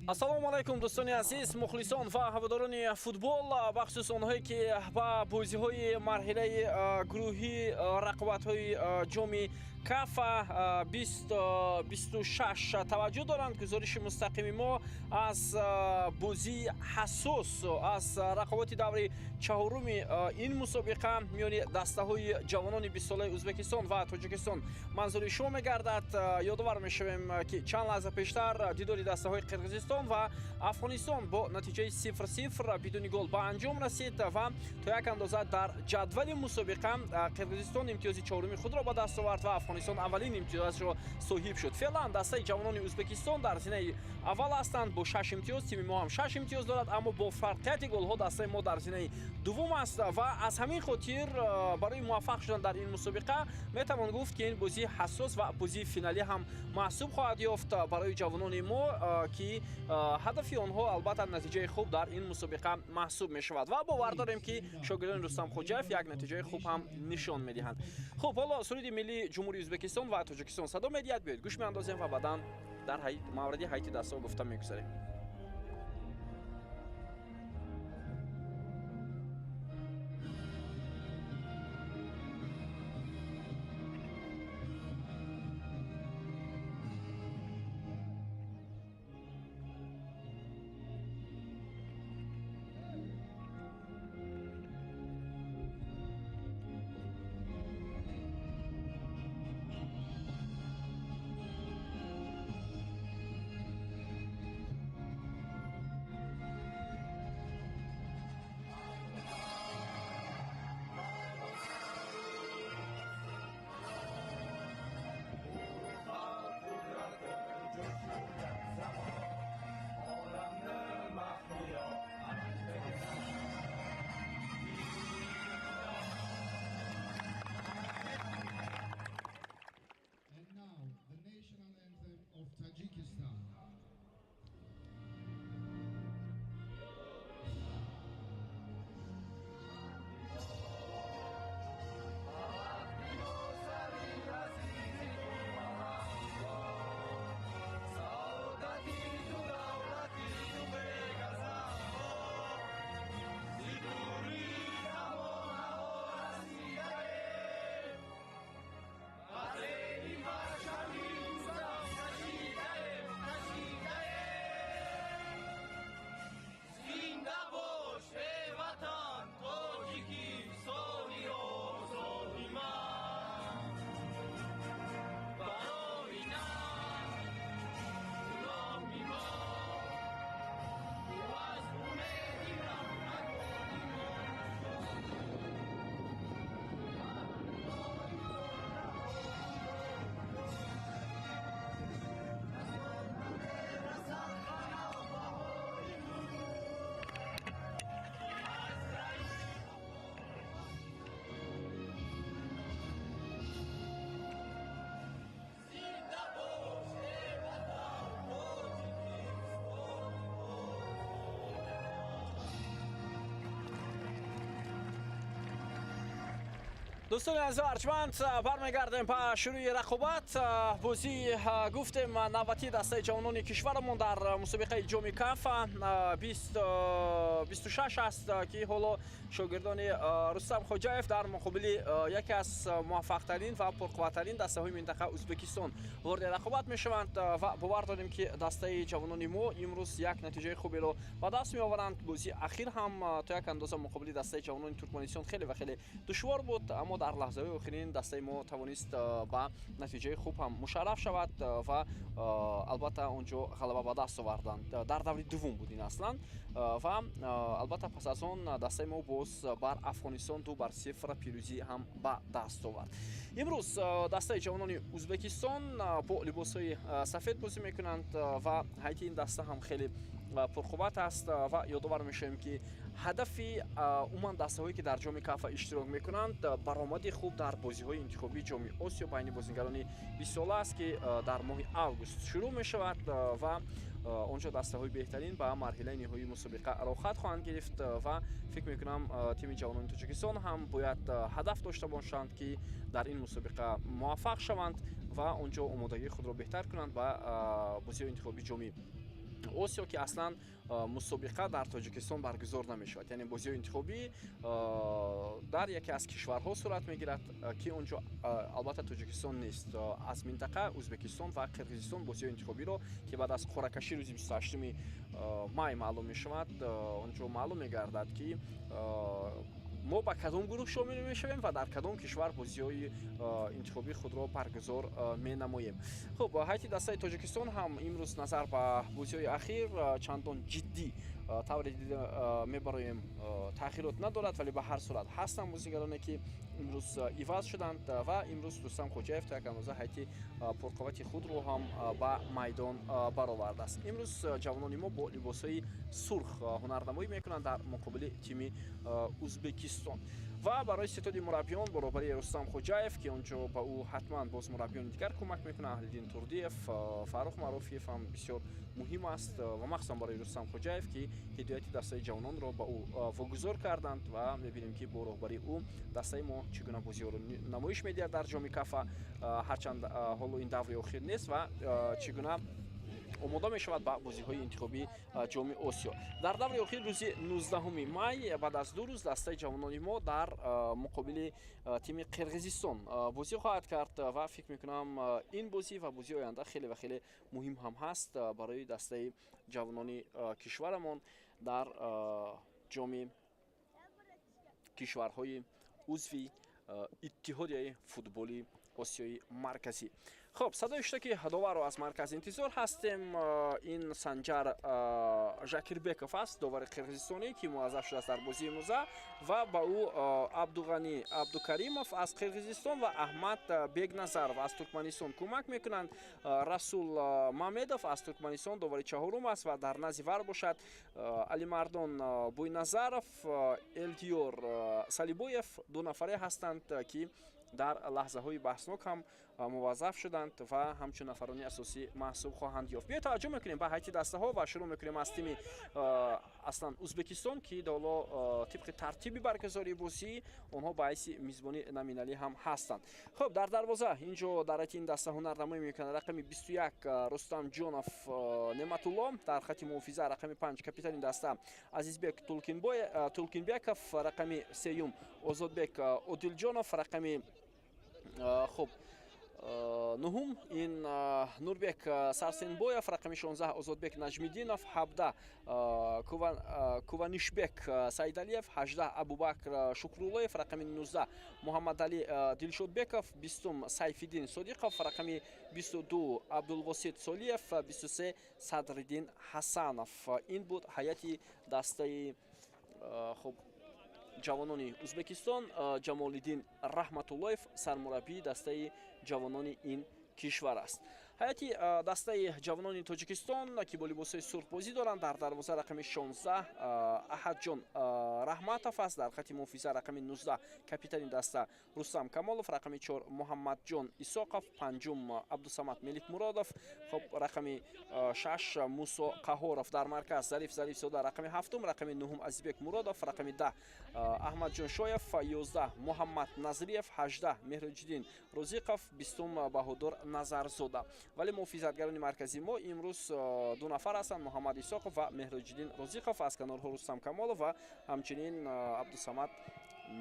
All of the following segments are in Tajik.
Ассалому алайкум, дӯстони азиз, мухлисон ва ҳаводорони футбол, бахусус онҳое ки ба бозиҳои марҳилаи гурӯҳӣ рақобатҳои ҷоми Кафа 26 таваҷҷӯҳ доранд. Гузориши мустақими мо аз бозии ҳассос, аз рақобати даври чаҳоруми ин мусобиқа миёни дастаҳои ҷавонони бистсолаи Ӯзбекистон ва Тоҷикистон манзури шумо мегардад. Ёдовар мешавем, ки чанд лаҳза пештар дидори дастаҳои Қирғизистон ва Афғонистон бо натиҷаи 0-0 бидуни гол ба анҷом расид ва то як андоза дар ҷадвали мусобиқа Қирғизистон имтиёзи чаҳоруми худро ба даст овард ва Афғонистон аввалин имтиёзро соҳиб шуд. Феълан дастаи ҷавонони Ӯзбекистон дар зинаи аввал ҳастанд бо шаш имтиёз. Тими мо ҳам шаш имтиёз дорад, аммо бо фарқияти голҳо дастаи мо дар зинаи дуввум аст ва аз ҳамин хотир барои муваффақ шудан дар ин мусобиқа метавон гуфт, ки ин бозии ҳассос ва бозии финалӣ ҳам маҳсуб хоҳад ёфт барои ҷавонони мо, ки ҳадафи онҳо албатта натиҷаи хуб дар ин мусобиқа маҳсуб мешавад ва бовар дорем, ки шогирдони Рустам Хоҷаев як натиҷаи хуб ҳам нишон медиҳанд. Хуб, ҳоло суруди миллии Ҷумҳурии Ӯзбекистон ва Тоҷикистон садо медиҳад. Биёед, гӯш меандозем ва баъдан дар мавриди ҳайати дастаҳо гуфта мегузарем. And now, the national anthem of Tajikistan. Зинда бош, эй ватан, Тоҷикистони озоди ман. Барои нанг гуноҳи мо, аз умеди раҳм накунӣ мо. Зинда бош, эй ватан, Тоҷикистони. Дӯстони азизу арҷманд, бармегардем ба шурӯи рақобат. Бозӣ, гуфтем, навбатии дастаи ҷавонони кишварамон дар мусобиқаи ҷоми Кафа 26 аст, ки ҳоло шогирдони Рустам Хоҷаев дар муқобили яке аз муваффақтарин ва пурқувваттарин дастаҳои минтақа, Ӯзбекистон, вориди рақобат мешаванд ва бовар дорем, ки дастаи ҷавонони мо имрӯз як натиҷаи хуберо ба даст меоваранд. Бозии ахир ҳам то як андоза муқобили дастаи ҷавонони Туркманистон хеле ва хеле душвор буд, аммо дар лаҳзаҳои охирин дастаи мо тавонист ба натиҷаи хуб ҳам мушарраф шавад ва албатта он ҷо ғалаба ба даст оварданд. Дар даври дуввум буд ин аслан ва албатта пас аз он дастаи мо боз бар Афғонистон 2-0 пирӯзӣ ҳам ба даст овард. Имрӯз дастаи ҷавонони Ӯзбекистон бо либосҳои сафед бозӣ мекунанд ва ҳайати ин даста ҳам хеле пурқувват аст ва ёдовар мешавем, ки ҳадафи умуман дастаҳое, ки дар ҷоми Кафа иштирок мекунанд, баромади хуб дар бозиҳои интихобии ҷоми Осиё байни бозигарони бистсола аст, ки дар моҳи август шурӯъ мешавад ва он ҷо дастаҳои беҳтарин ба марҳилаи ниҳоии мусобиқа роҳхат хоҳанд гирифт. Ва фикр мекунам, тими ҷавонони Тоҷикистон ҳам бояд ҳадаф дошта бошанд, ки дар ин мусобиқа муваффақ шаванд ва он ҷо омодагии худро беҳтар кунанд ба бозиҳои интихобии ҷоми Осиё, ки аслан мусобиқа дар Тоҷикистон баргузор намешавад, яъне бозиҳои интихобӣ дар яке аз кишварҳо сурат мегирад, ки он ҷо албатта Тоҷикистон нест. Аз минтақа Ӯзбекистон ва Қирғизистон бозиҳои интихобиро, ки баъд аз қуръакашӣ рӯзи 28 май маълум мешавад, он ҷо маълум мегардад, ки мо ба кадом гурӯҳ шомил мешавем ва дар кадом кишвар бозиҳои интихобии худро баргузор менамоем. Хуб, ҳайати дастаи Тоҷикистон ҳам имрӯз назар ба бозиҳои ахир чандон ҷиддӣ, тавре дида мебароем, тағйирот надорад, вале ба ҳар сурат ҳастанд бозигароне, ки имрӯз иваз шуданд ва имрӯз Рустам Хоҷаев то як андоза ҳайати пурқуввати худро ҳам ба майдон баровардааст. Имрӯз ҷавонони мо бо либосҳои сурх ҳунарнамоӣ мекунанд дар муқобили тими Ӯзбекистон. Ва барои ситоди мураббиён бо роҳбарии Рустам Хоҷаев, ки он ҷо ба ӯ ҳатман боз мураббиёни дигар кӯмак мекунанд, Аҳлиддин Турдиев, Фаррух Маъруфиев ҳам бисёр муҳим аст ва махсусан барои Рустам Хоҷаев, ки ҳидояти дастаи ҷавононро ба ӯ вогузор карданд, ва мебинем, ки бо роҳбарии ӯ дастаи мо чӣ гуна бозиҳоро намоиш медиҳад дар Ҷоми Кафа, ҳарчанд ҳоло ин даври охир нест, ва чӣ гуна омода мешавад ба бозиҳои интихобии Ҷоми Осиё. Дар даври охир рӯзи 19 май, баъд аз 2 рӯз, дастаи ҷавонони мо дар муқобили тими Қирғизистон бозӣ хоҳад кард ва фикр мекунам, ин бозӣ ва бозии оянда хеле ва хеле муҳим ҳам ҳаст барои дастаи ҷавонони кишварамон дар ҷоми кишварҳои узви Иттиҳодияи футболи Осиёи Марказӣ. Хуб, садои иштироки доварро аз марказ интизор ҳастем. Ин Санҷар Жакирбеков аст, довари қирғизистонӣ, ки муваззаф шудааст дар бозии имрӯза, ва ба ӯ Абдуғанӣ Абдукаримов аз Қирғизистон ва Аҳмад Бегназаров аз Туркманистон кӯмак мекунанд. Расул Мамедов аз Туркманистон довари чаҳорум аст ва дар назди вар бошад Алимардон Буйназаров, Элдиёр Салибоев, ду нафаре ҳастанд, ки дар лаҳзаҳои баҳснок ҳам муваззаф шуданд ва ҳамчун нафарони асосӣ маҳсуб хоҳанд ёфт. Биё, таваҷҷӯҳ мекунем ба ҳайати дастаҳо ва шурӯъ мекунем аз тими аслан Ӯзбекистон, ки ҳоло тибқи тартиби баргузории бозӣ онҳо ба ҳайси мизбони номиналӣ ҳам ҳастанд. Хуб, дар дарвоза инҷо дар ҳайати ин даста ҳунарнамоӣ мекунад рақами 21 Рустамҷонов Неъматулло. Дар хати муҳофиза рақами 5 капитани даста Азизбек Тулкинбеков, рақами сеюм Озодбек Одилҷонов, рақами, хуб, нуҳум ин Нурбек Сарсенбоев, рақами 16 Озодбек Наҷмиддинов, 17 Куванишбек Саидалиев, 18 Абубакр Шукруллоев, рақами 19 Муҳаммадалӣ Дилшодбеков, 20-ум Сайфиддин Содиқов, рақами 22 Абдулвосит Солиев, 23 Садриддин Ҳасанов. Ин буд ҳайати дастаи, хуб, ҷавонони Ӯзбекистон. Ҷамолиддин Раҳматуллоев сармураббии дастаи ҷавонони ин кишвар аст. Ҳайати дастаи ҷавонони Тоҷикистон, ки бо либосҳои сурх бозӣ доранд, дар дарвоза рақами 16 Аҳадҷон Раҳматов аст. Дар хати муҳофиза рақами 19 капитани даста Рустам Камолов, рақами 4 Муҳаммадҷон Исоқов, панҷум Абдусамад Меликмуродов, хуб, рақами 6 Мусо Қаҳоров, дар марказ Зариф Зарифзода рақами ҳафтум, рақами нуҳум Азизбек Муродов, рақами 10 Аҳмадҷон Шоев, 11 Муҳаммад Назриев, 18 Меҳроҷиддин Розиқов, 20-ум Баҳодур Назарзода. Вале муҳофизатгарони марказии мо имрӯз ду нафар ҳастанд: Муҳаммад Исоқов ва Меҳроҷиддин Розиқов, аз канорҳо Рустам Камолов ва ҳамчунин Абдусамад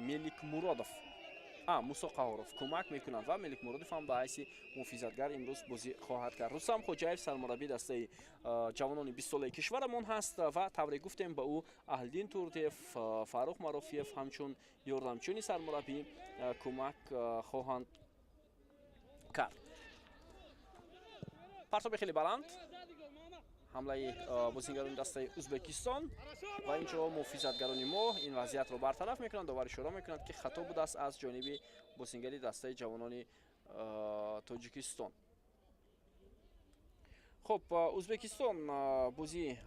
Меликмуродов, Мусо Қаҳоров кӯмак мекунанд ва Меликмуродов ҳам ба ҳайси муҳофизатгар имрӯз бозӣ хоҳад кард. Рустам Хоҷаев сармураббии дастаи ҷавонони 20-солаи кишварамон ҳаст ва тавре гуфтем, ба ӯ Аҳлиддин Турдиев, Фаррух Маъруфиев ҳамчун ёрдамчиёни сармураббӣ кӯмак хоҳанд кард. Партоби хеле баланд, ҳамлаи бозингарони дастаи Ӯзбекистон ва инҷо муҳофизатгарони мо ин вазъиятро бартараф мекунанд. Довар ишора мекунад, ки хато будааст аз ҷониби бозингари дастаи ҷавонони Тоҷикистон. Хуб, Ӯзбекистон бозии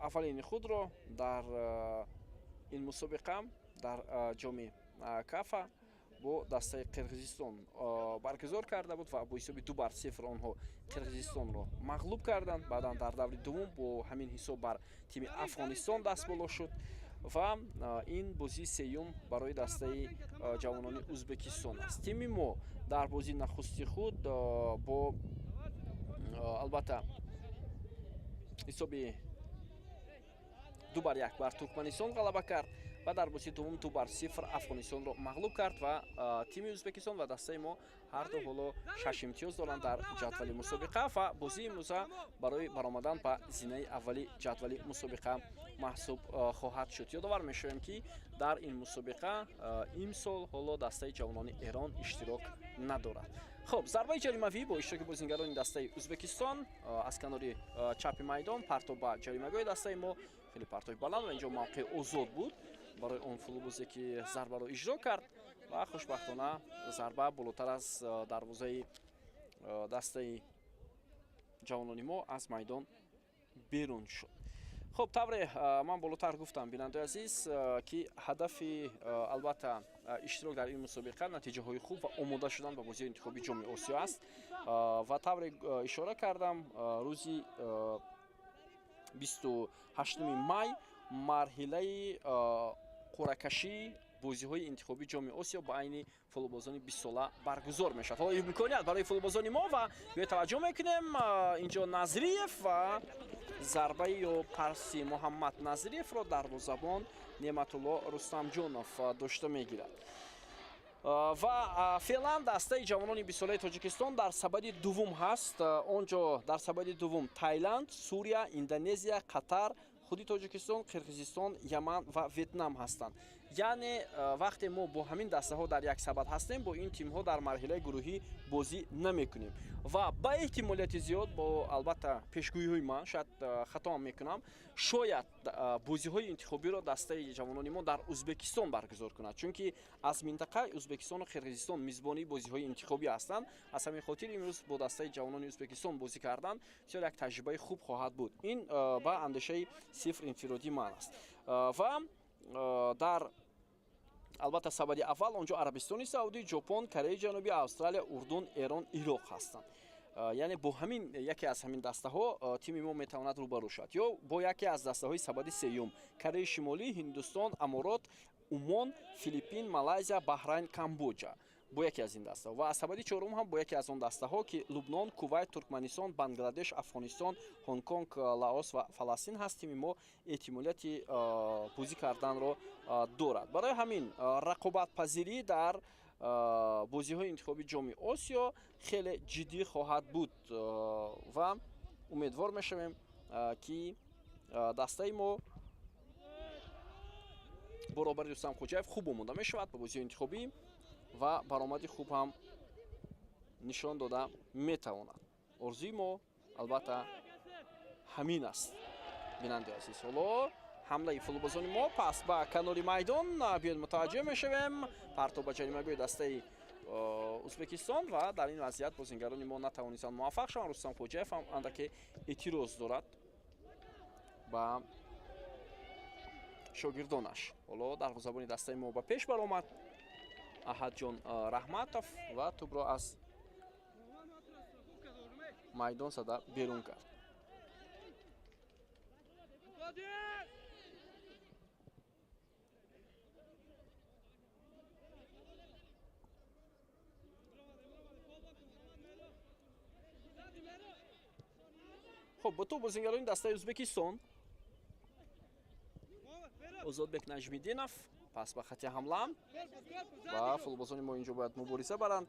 аввалини худро дар ин мусобиқа, дар Ҷоми Кафа, бо дастаи Қирғизистон баргузор карда буд ва бо ҳисоби 2-0 онҳо Қирғизистонро мағлуб карданд. Баъдан дар даври дуввум бо ҳамин ҳисоб бар тими Афғонистон дастболо шуд ва ин бозии сеюм барои дастаи ҷавонони Ӯзбекистон аст. Тими мо дар бозии нахусти худ бо, албатта, Ҳисоби 2-1 бар Туркманистон ғалаба кард ва дар бозии дуввум 2-0 Афғонистонро мағлуб кард ва тими Ӯзбекистон ва дастаи мо ҳар ду ҳоло 6 имтиёз доранд дар ҷадвали мусобиқа ва бозии имрӯза барои баромадан ба зинаи аввали ҷадвали мусобиқа маҳсуб хоҳад шуд. Ёдовар мешавем, ки дар ин мусобиқа имсол ҳоло дастаи ҷавонони Эрон иштирок надорад. Хуб, зарбаи ҷаримавӣ бо иштироки бозингарони дастаи Ӯзбекистон аз канори чапи майдон, партоб ба ҷаримагоҳи дастаи мо, хеле партоби баланд ва инҷо мавқеи озод буд барои он футболбозе, ки зарбаро иҷро кард ва хушбахтона зарба болотар аз дарвозаи дастаи ҷавонони мо аз майдон берун шуд. Хуб, тавре ман болотар гуфтам, бинандаи азиз, ки ҳадафи албатта иштирок дар ин мусобиқа натиҷаҳои хуб ва омода шудан ба бозиҳои интихобии Ҷоми Осиё аст. Ва тавре ишора кардам, рӯзи 28 май марҳилаи қуръакашии бозиҳои интихобии Ҷоми Осиё ба айни футболбозони 20-сола баргузор мешавад. Ҳоло имконият барои футболбозони мо ва биё таваҷҷӯҳ мекунем, инҷо Назриев ва зарбаи ё парси Муҳаммад Назриевро дарвозабон Неъматулло Рустамҷонов дошта мегирад. Ва феълан дастаи ҷавонони 20-солаи Тоҷикистон дар сабади дуввум ҳаст. Он ҷо дар сабади дуввум Тайланд, Сурия, Индонезия, Қатар, худи Тоҷикистон, Қирғизистон, Яман ва Ветнам ҳастанд. Яъне вақте мо бо ҳамин дастаҳо дар як сабад ҳастем, бо ин тимҳо дар марҳилаи гурӯҳӣ бозӣ намекунем ва ба эҳтимолияти зиёд, бо албатта пешгӯиҳои ман, шояд хатоам мекунам, шояд бозиҳои интихобиро дастаи ҷавонони мо дар Ӯзбекистон баргузор кунад, чунки аз минтақа Ӯзбекистону Қирғизистон мизбонии бозиҳои интихобӣ ҳастанд. Аз ҳамин хотир имрӯз бо дастаи ҷавонони Ӯзбекистон бозӣ кардан бисёр як таҷрибаи хуб хоҳад буд. Ин ба андешаи сифр инфиродии ман аст. Ва дар албатта сабади аввал онҷо Арабистони Саудӣ, Ҷопон, Кореяи Ҷанубӣ, Австралия, Урдун, Эрон, Ироқ ҳастанд. Яъне бо ҳамин яке аз ҳамин дастаҳо тими мо метавонад рӯбарӯ шавад ё бо яке аз дастаҳои сабади сеюм: Кореяи Шимолӣ, Ҳиндустон, Аморот, Умон, Филиппин, Малайзия, Баҳрайн, Камбоҷа, бо яке аз ин дастаҳо ва аз сабади чорум ҳам бо яке аз он дастаҳо, ки Лубнон, Кувайт, Туркманистон, Бангладеш, Афғонистон, Ҳонконг, Лаос ва Фаластин ҳаст, тими мо эҳтимолияти бозӣ карданро дорад. Барои ҳамин рақобатпазирӣ дар бозиҳои интихобии Ҷоми Осиё хеле ҷиддӣ хоҳад буд ва умедвор мешавем, ки дастаи мо бо роҳбари Рустам Хоҷаев хуб омода мешавад ба бозиҳои интихобӣ ва баромади хуб ҳам нишон дода метавонад. Орзуи мо албатта ҳамин аст, бинандаи азиз. Ҳоло ҳамлаи футболбозони мо, пас ба канори майдон, биёед мутаваҷҷӯҳ мешавем, партоб ба ҷаримагоҳи дастаи Ӯзбекистон ва дар ин вазъият бозингарони мо натавонистанд муваффақ шаванд. Рустам Хоҷаев ҳам андаке эътироз дорад ба шогирдонаш. Ҳоло дарвозабони дастаи мо ба пеш баромад, Аҳадҷон Раҳматов, ва тӯбро аз майдон зада берун кард. Хуб, бо тӯб бозингарони дастаи Ӯзбекистон. Озодбек Наҷмиддинов пас ба хати ҳамла ва футболбозони мо инҷо бояд мубориза баранд.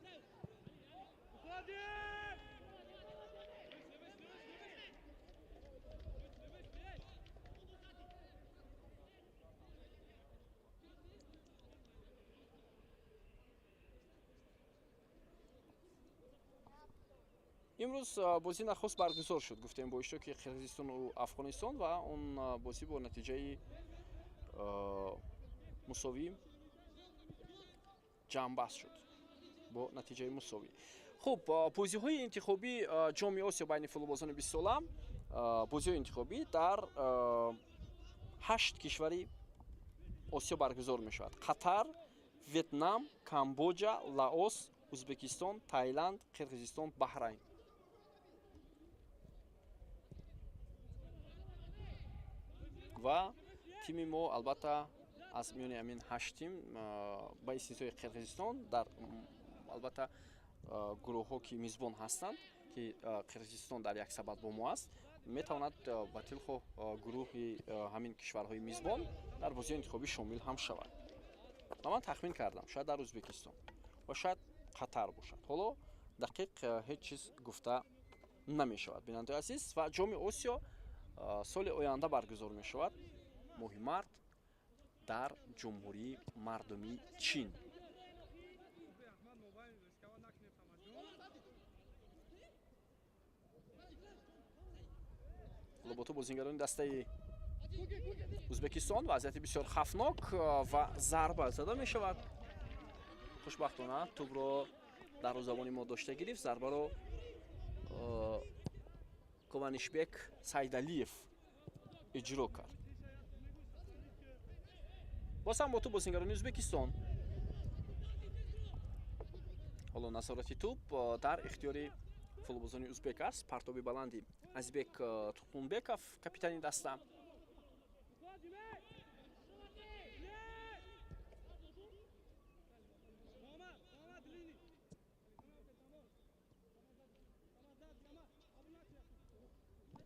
Имрӯз бозӣ нахуст баргузор шуд, гуфтем, бо иштироки Қирғизистону Афғонистон ва он бозӣ бо натиҷаи мусовӣ ҷамъбаст шуд, бо натиҷаи мусовӣ. Хуб, бозиҳои интихобии Ҷоми Осиё байни футболбозони 20-сола, бозиҳои интихобӣ дар 8 кишвари Осиё баргузор мешавад: Қатар, Ветнам, Камбоҷа, Лаос, Ӯзбекистон, Таиланд, Қирғизистон, Баҳрайн. Ва тими мо албатта аз миёни ҳамин 8 тим, ба истиснои Қирғизистон, дар албатта гурӯҳҳо, ки мизбон ҳастанд, ки Қирғизистон дар як сабад бо мо аст. Метавонад ба дилхоҳ гурӯҳи ҳамин кишварҳои мизбон дар бозиҳои интихобӣ шомил ҳам шавад. Ва ман тахмин кардам, шояд дар Ӯзбекистон ва шояд Қатар бошад. Ҳоло дақиқ ҳеҷ чиз гуфта намешавад, бинандаи азиз. Ва Ҷоми Осиё соли оянда баргузор мешавад, моҳи март дар Ҷумҳурии Мардумии Чин. Ҳоло бо ту бозингарони дастаи Ӯзбекистон вазъияти бисёр хавфнок ва зарба зада мешавад. Хушбахтона тӯбро дарвозабони мо дошта гирифт. Зарбаро Кованишбек Сайдалиев иҷро кард. Боз ҳам бо тӯб бозингарони Ӯзбекистон. Ҳоло назорати тӯб дар ихтиёри футболбозони ӯзбек аст. Партоби баланди Азизбек Тухунбеков, капитани даста.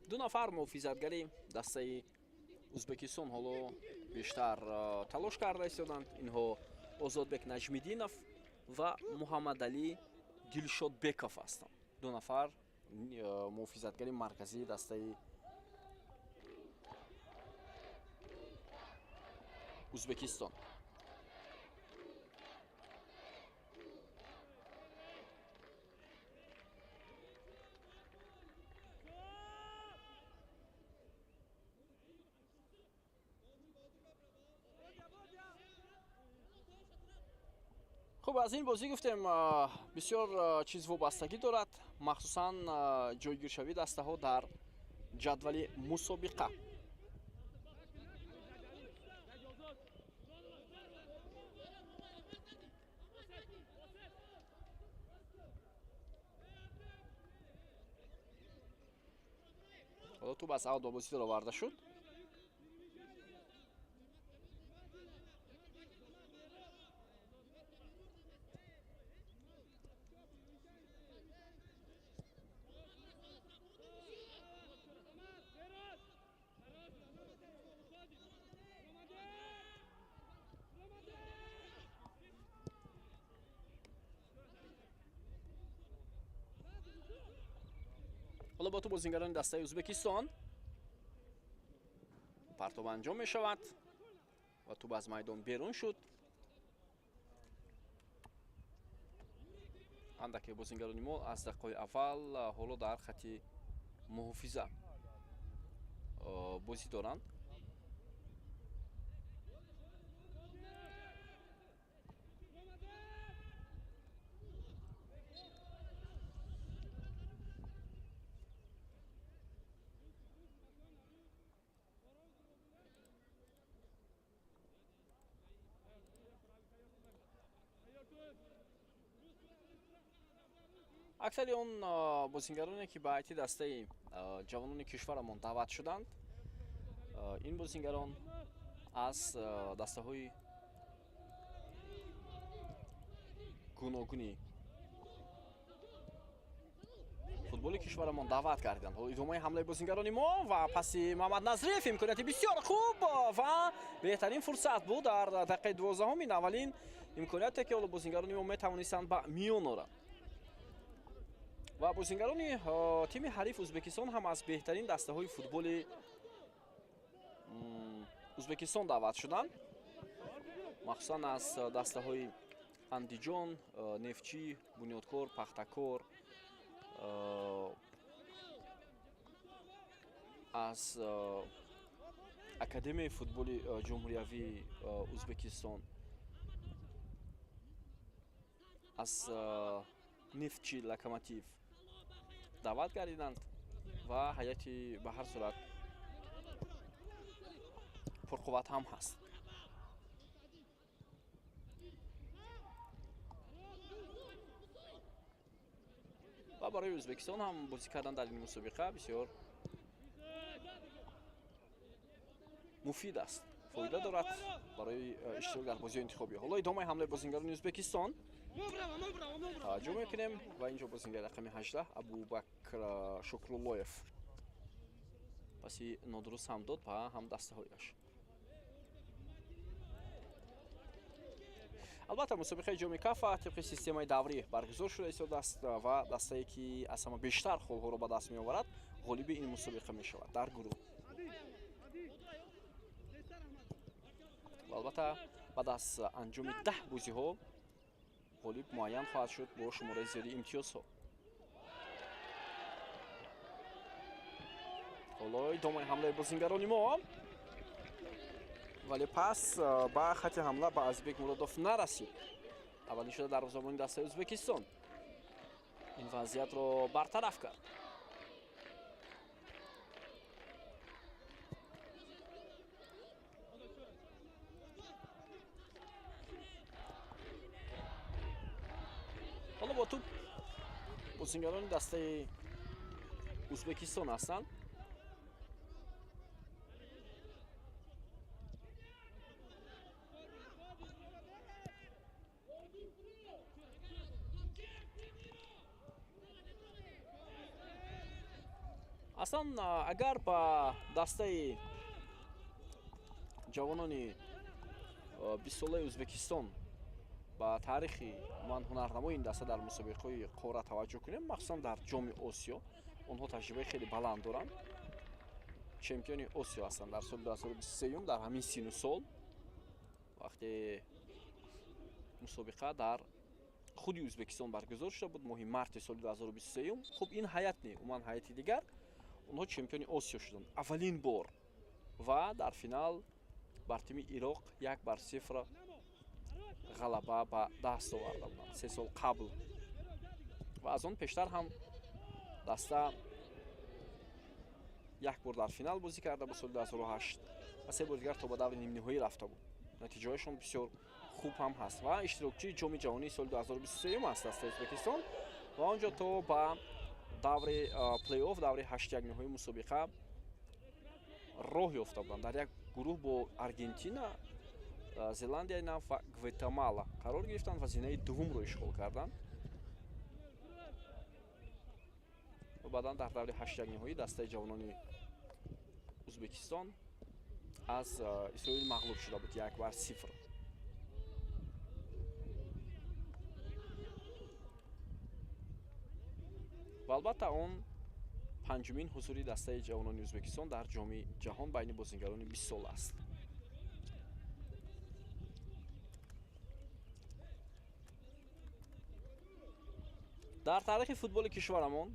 Ду нафар муҳофизатгари дастаи Ӯзбекистон ҳоло бештар талош карда истоданд. Инҳо Озодбек Наҷмиддинов ва Муҳаммадалӣ Дилшодбеков ҳастанд. Ду нафар муҳофизатгари марказии дастаи Ӯзбекистон. Хуб, аз ин бозӣ гуфтем, бисёр чиз вобастагӣ дорад, махсусан ҷойгиршавии дастаҳо дар ҷадвали мусобиқа. Ҳоло тӯб аз аут ба бозӣ дароварда шуд. Ҳоло бо ту бозингарони дастаи Ӯзбекистон партоб анҷом мешавад ва тӯб аз майдон берун шуд. Андаке бозингарони мо аз дақиқаи аввал ҳоло дар хати муҳофиза бозӣ доранд. Аксари он бозингароне ки ба ҳайати дастаи ҷавонони кишварамон даъват шуданд, ин бозингарон аз дастаҳои гуногуни футболи кишварамон даъват карданд. Ҳоло идомаи ҳамлаи бозингарони мо ва паси Муҳаммад Назриев имконияти бисёр хуб ва беҳтарин фурсат буд дар дақиқаи 12-ум. Ин аввалин имконияте ки ҳоло бозингарони мо метавонистанд ба миён оранд. Ва бозингарони тими ҳариф Ӯзбекистон ҳам аз беҳтарин дастаҳои футболи Ӯзбекистон даъват шуданд, махсусан аз дастаҳои Андиҷон, Нефтчӣ, Бунёдкор, Пахтакор, аз Академияи футболи Ҷумҳуриявии Ӯзбекистон, аз Нефтчи Локомотив даъват гардиданд ва ҳайати ба ҳар сурат пурқувват ҳам ҳаст. Ва барои Ӯзбекистон ҳам бозӣ кардан дар ин мусобиқа бисёр муфид аст, фоида дорад барои иштирок дар бозиҳои интихобӣ. Ҳоло идомаи ҳамлаи бозингарони Ӯзбекистон таваҷҷӯҳ мекунем ва инҷо бозингари рақами 18 Абубакр Шукруллоев Паси нодуруст ҳам дод ба ҳамдастаҳояш. Албатта, мусобиқаи ҷоми Кафа тибқи системаи даврӣ баргузор шуда истодааст ва дастае, ки аз ҳама бештар холҳоро ба даст меоварад, ғолиби ин мусобиқа мешавад дар гурӯҳ. Ва албатта, баъд аз анҷоми 10 бозиҳо ғолиб муайян хоҳад шуд бо шумораи зиёди имтиёзҳо. Ҳоло идомаи ҳамлаи бозингарони мо, вале пас ба хати ҳамла ба Азизбек Муродов нарасид. Аввалин шуда дарвозабони дастаи Ӯзбекистон ин вазъиятро бартараф кард. Ҳоло бо туп бозингарони дастаи Ӯзбекистон ҳастанд. Аслан, агар ба дастаи ҷавонони 20-солаи Ӯзбекистон, ба таърихи ман ҳунарнамои ин даста дар мусобиқаҳои қора таваҷҷӯҳ кунем, махсусан дар ҷоми Осиё, онҳо таҷрибаи хеле баланд доранд. Чемпиони Осиё ҳастанд дар соли 2023 дар ҳамин сину сол, вақте мусобиқа дар худи Ӯзбекистон баргузор шуда буд моҳи марти соли 2023. Хуб, ин ҳайат не, умуман ҳайати дигар, онҳо чемпиони Осиё шуданд аввалин бор ва дар финал бар тими Ироқ 1-0 ғалаба ба даст оварда буданд 3 сол қабл. Ва аз он пештар ҳам даста як бор дар финал бозӣ карда буд соли 2008 ва 3 бор дигар то ба даври нимниҳоӣ рафта буд. Натиҷаҳояшон бисёр хуб ҳам ҳаст ва иштирокчии ҷоми ҷаҳонии соли 2023 аст дастаи Ӯзбекистон ва он ҷо то ба даври плей-офф, даври 8-ниҳоии мусобиқа роҳ ёфта буданд. Дар як гурӯҳ бо Аргентина, Зеландияи Нав ва Гватемала қарор гирифтанд ва зинаи дуввумро ишғол карданд. Ва баъдан дар даври 8-ниҳоӣ дастаи ҷавонони Ӯзбекистон аз Исроил мағлуб шуда буд 1-0. Ва албатта, он панҷумин ҳузури дастаи ҷавонони Ӯзбекистон дар ҷоми ҷаҳон байни бозингарони 20 сола аст. Дар таърихи футболи кишварамон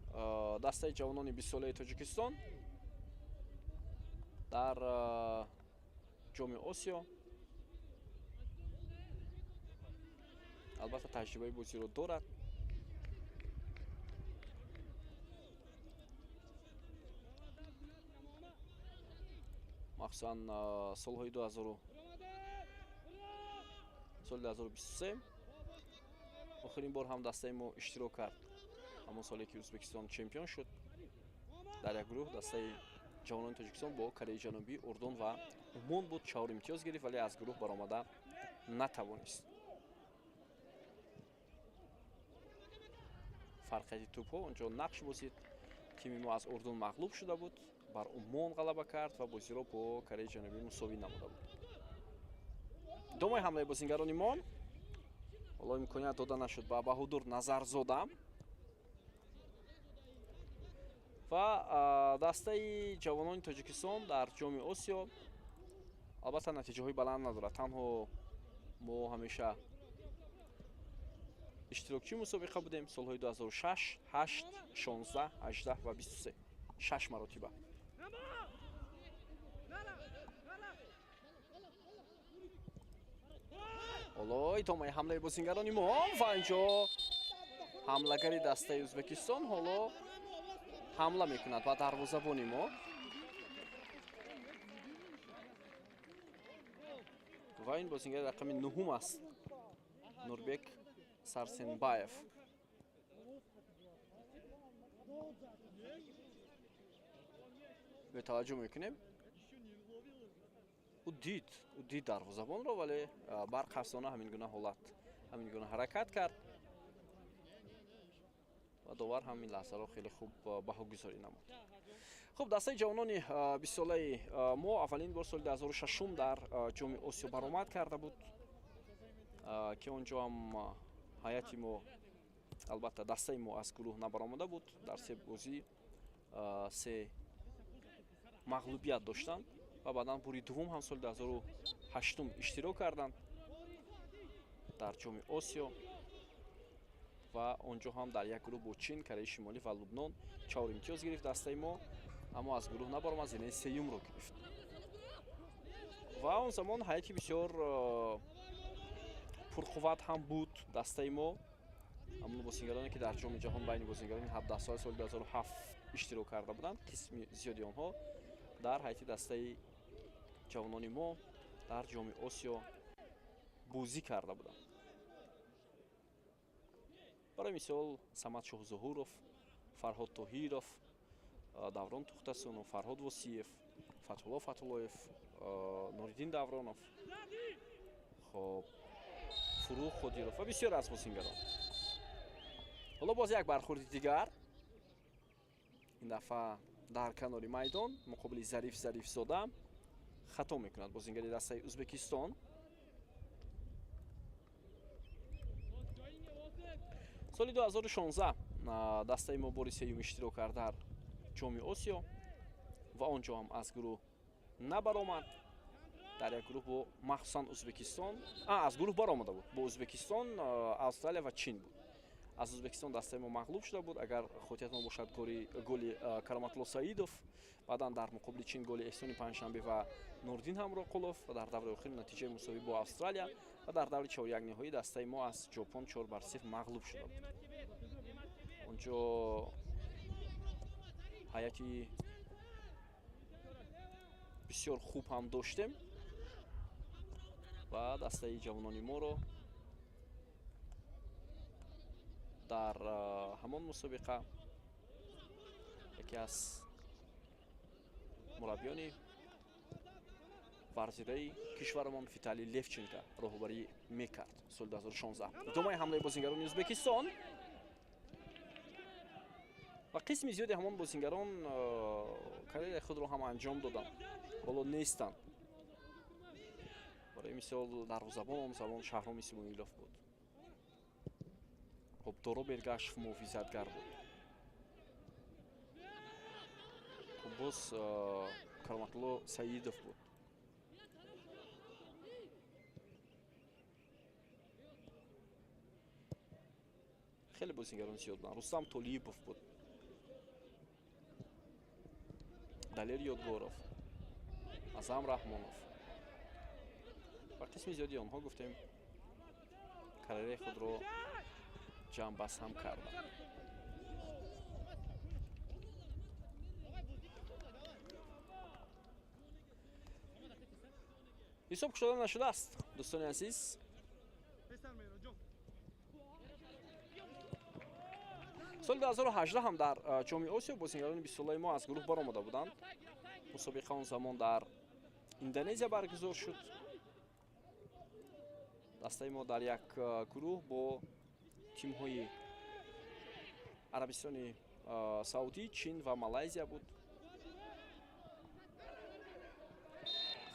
дастаи ҷавонони 20 солаи Тоҷикистон дар ҷоми Осиё албатта таҷрибаи бозиро дорад. Махсусан солҳои 2000, соли 2023 охирин бор ҳам дастаи мо иштирок кард. Ҳамон соле ки Ӯзбекистон чемпион шуд, дар як гурӯҳ дастаи ҷавонони Тоҷикистон бо Кореяи Ҷанубӣ, Урдун ва Умон буд. 4 имтиёз гирифт, вале аз гурӯҳ баромада натавонист. Фарқияти тӯбҳо онҷо нақш бозид. Тими мо аз Урдун мағлуб шуда буд, бар Умон ғалаба кард ва бозиро бо Кореяи Ҷанубӣ мусовӣ намуда буд. Идомаи ҳамлаи бозингарони мо. Ҳоло имконият дода нашуд ба Баҳодур Назарзода ва дастаи ҷавонони Тоҷикистон дар ҷоми Осиё албатта натиҷаҳои баланд надорад. Танҳо мо ҳамеша иштирокчии мусобиқа будем солҳои 2006, 8, 16, 18 ва 23, 6 маротиба. Ҳоло идомаи ҳамлаи бозингарони мо ва инҷо ҳамлагари дастаи Ӯзбекистон ҳоло ҳамла мекунад ба дарвозабони мо ва ин бозингари рақами 9 аст, Нурбек Сарсенбаев. Бетаваҷҷӯҳ мекунем. Ӯ дид дарвозабонро, вале барқасдона ҳамин гуна ҳолат, ҳамин гуна ҳаракат кард ва довар ҳам ин лаҳзаро хеле хуб баҳогузорӣ намуд. Хуб, дастаи ҷавонони 20-солаи мо аввалин бор соли 2006 дар Ҷоми Осиё баромад карда буд, ки он ҷо ҳам ҳайати мо, албатта дастаи мо аз гурӯҳ набаромада буд. Дар се бозӣ се мағлубият доштанд ва баъдан бури дуввум ҳам соли 2008 иштирок карданд дар Ҷоми Осиё ва он ҷо ҳам дар як гурӯҳ бо Чин, Кореяи Шимолӣ ва Лубнон 4 имтиёз гирифт дастаи мо, аммо аз гурӯҳ набаромад, зинаи сеюмро гирифт. Ва он замон ҳайати бисёр пурқувват ҳам буд дастаи мо. Ҳамон бозингароне ки дар Ҷоми ҷаҳон байни бозингарони 17 сола соли 2007 иштирок карда буданд, қисми зиёди онҳо дар ҳайати дастаи ҷавонони мо дар Ҷоми Осиё бозӣ карда буданд. Барои мисол Самад Шоҳзуҳуров, Фарҳод Тоҳиров, Даврон Тухтасунов, Фарҳод Восиев, Фатҳулло Фатҳуллоев, Нуриддин Давронов, хоб, Фуруғ Қодиров ва бисёр аз бозингарон. Ҳоло боз як бархӯрди дигар, ин дафъа дар канори майдон муқобили Зариф Зарифзода хато мекунад бозингари дастаи Ӯзбекистон. Соли 2016 дастаи мо бори сеюм иштирок кард дар Ҷоми Осиё ва он ҷо ҳам аз гурӯҳ набаромад. Дар як гурӯҳ бо махсусан Ӯзбекистон, аз гурӯҳ баромада буд бо Ӯзбекистон, Австралия ва Чин буд. Аз Ӯзбекистон дастаи мо мағлуб шуда буд. Агар хотиратон бошад, голи Кароматулло Саидов, баъдан дар муқобили Чин голи Эҳсони Панҷшанбе ва Нурдин Ҳамроқулов ва дар давраи охир натиҷаи мусовӣ бо Австралия ва дар даври чорякниҳоӣ дастаи мо аз Ҷопон 4-0 мағлуб шуда буд. Он ҷо ҳайати бисёр хуб ҳам доштем ва дастаи ҷавонони моро дар ҳамон мусобиқа яке аз мураббиёни варзидаи кишварамон Виталий Левченко роҳбарӣ мекард соли 2016. Идомаи ҳамлаи бозингарони Ӯзбекистон ва қисми зиёди ҳамон бозингарон карьераи худро ҳам анҷом доданд, ҳоло нестанд. Барои мисол дарвозабон он замон Шаҳром Исмоилов буд. Хуб, Доро Бергашев муҳофизатгар буд. Хуб, боз Кароматулло Саидов буд. Хеле бозингарон зиёд буданд. Рустам Толипов буд, Далер Ёдгоров, Азам Раҳмонов ва қисми зиёди онҳо гуфтем карьераи худро ҷамъбаст ҳам карданд. Ҳисоб кушода нашудааст, дӯстони азиз. Соли 2018 ҳам дар Ҷоми Осиё бозингарони 20-солаи мо аз гурӯҳ баромада буданд. Мусобиқа он замон дар Индонезия баргузор шуд. Дастаи мо дар як гурӯҳ бо тимҳои Арабистони Саудӣ, Чин ва Малайзия буд.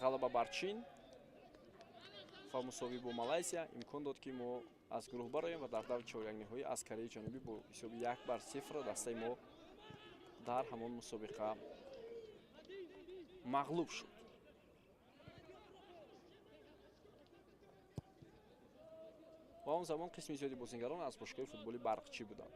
Ғалаба бар Чин ва мусовӣ бо Малайзия имкон дод, ки мо аз гурӯҳ бароем ва дар даври чорякниҳоӣ аз Кореяи Ҷанубӣ бо ҳисоби 1-0 дастаи мо дар ҳамон мусобиқа мағлуб шуд. Ва он замон қисми зиёди бозингарон аз бошгоҳи футболи Барқчӣ буданд.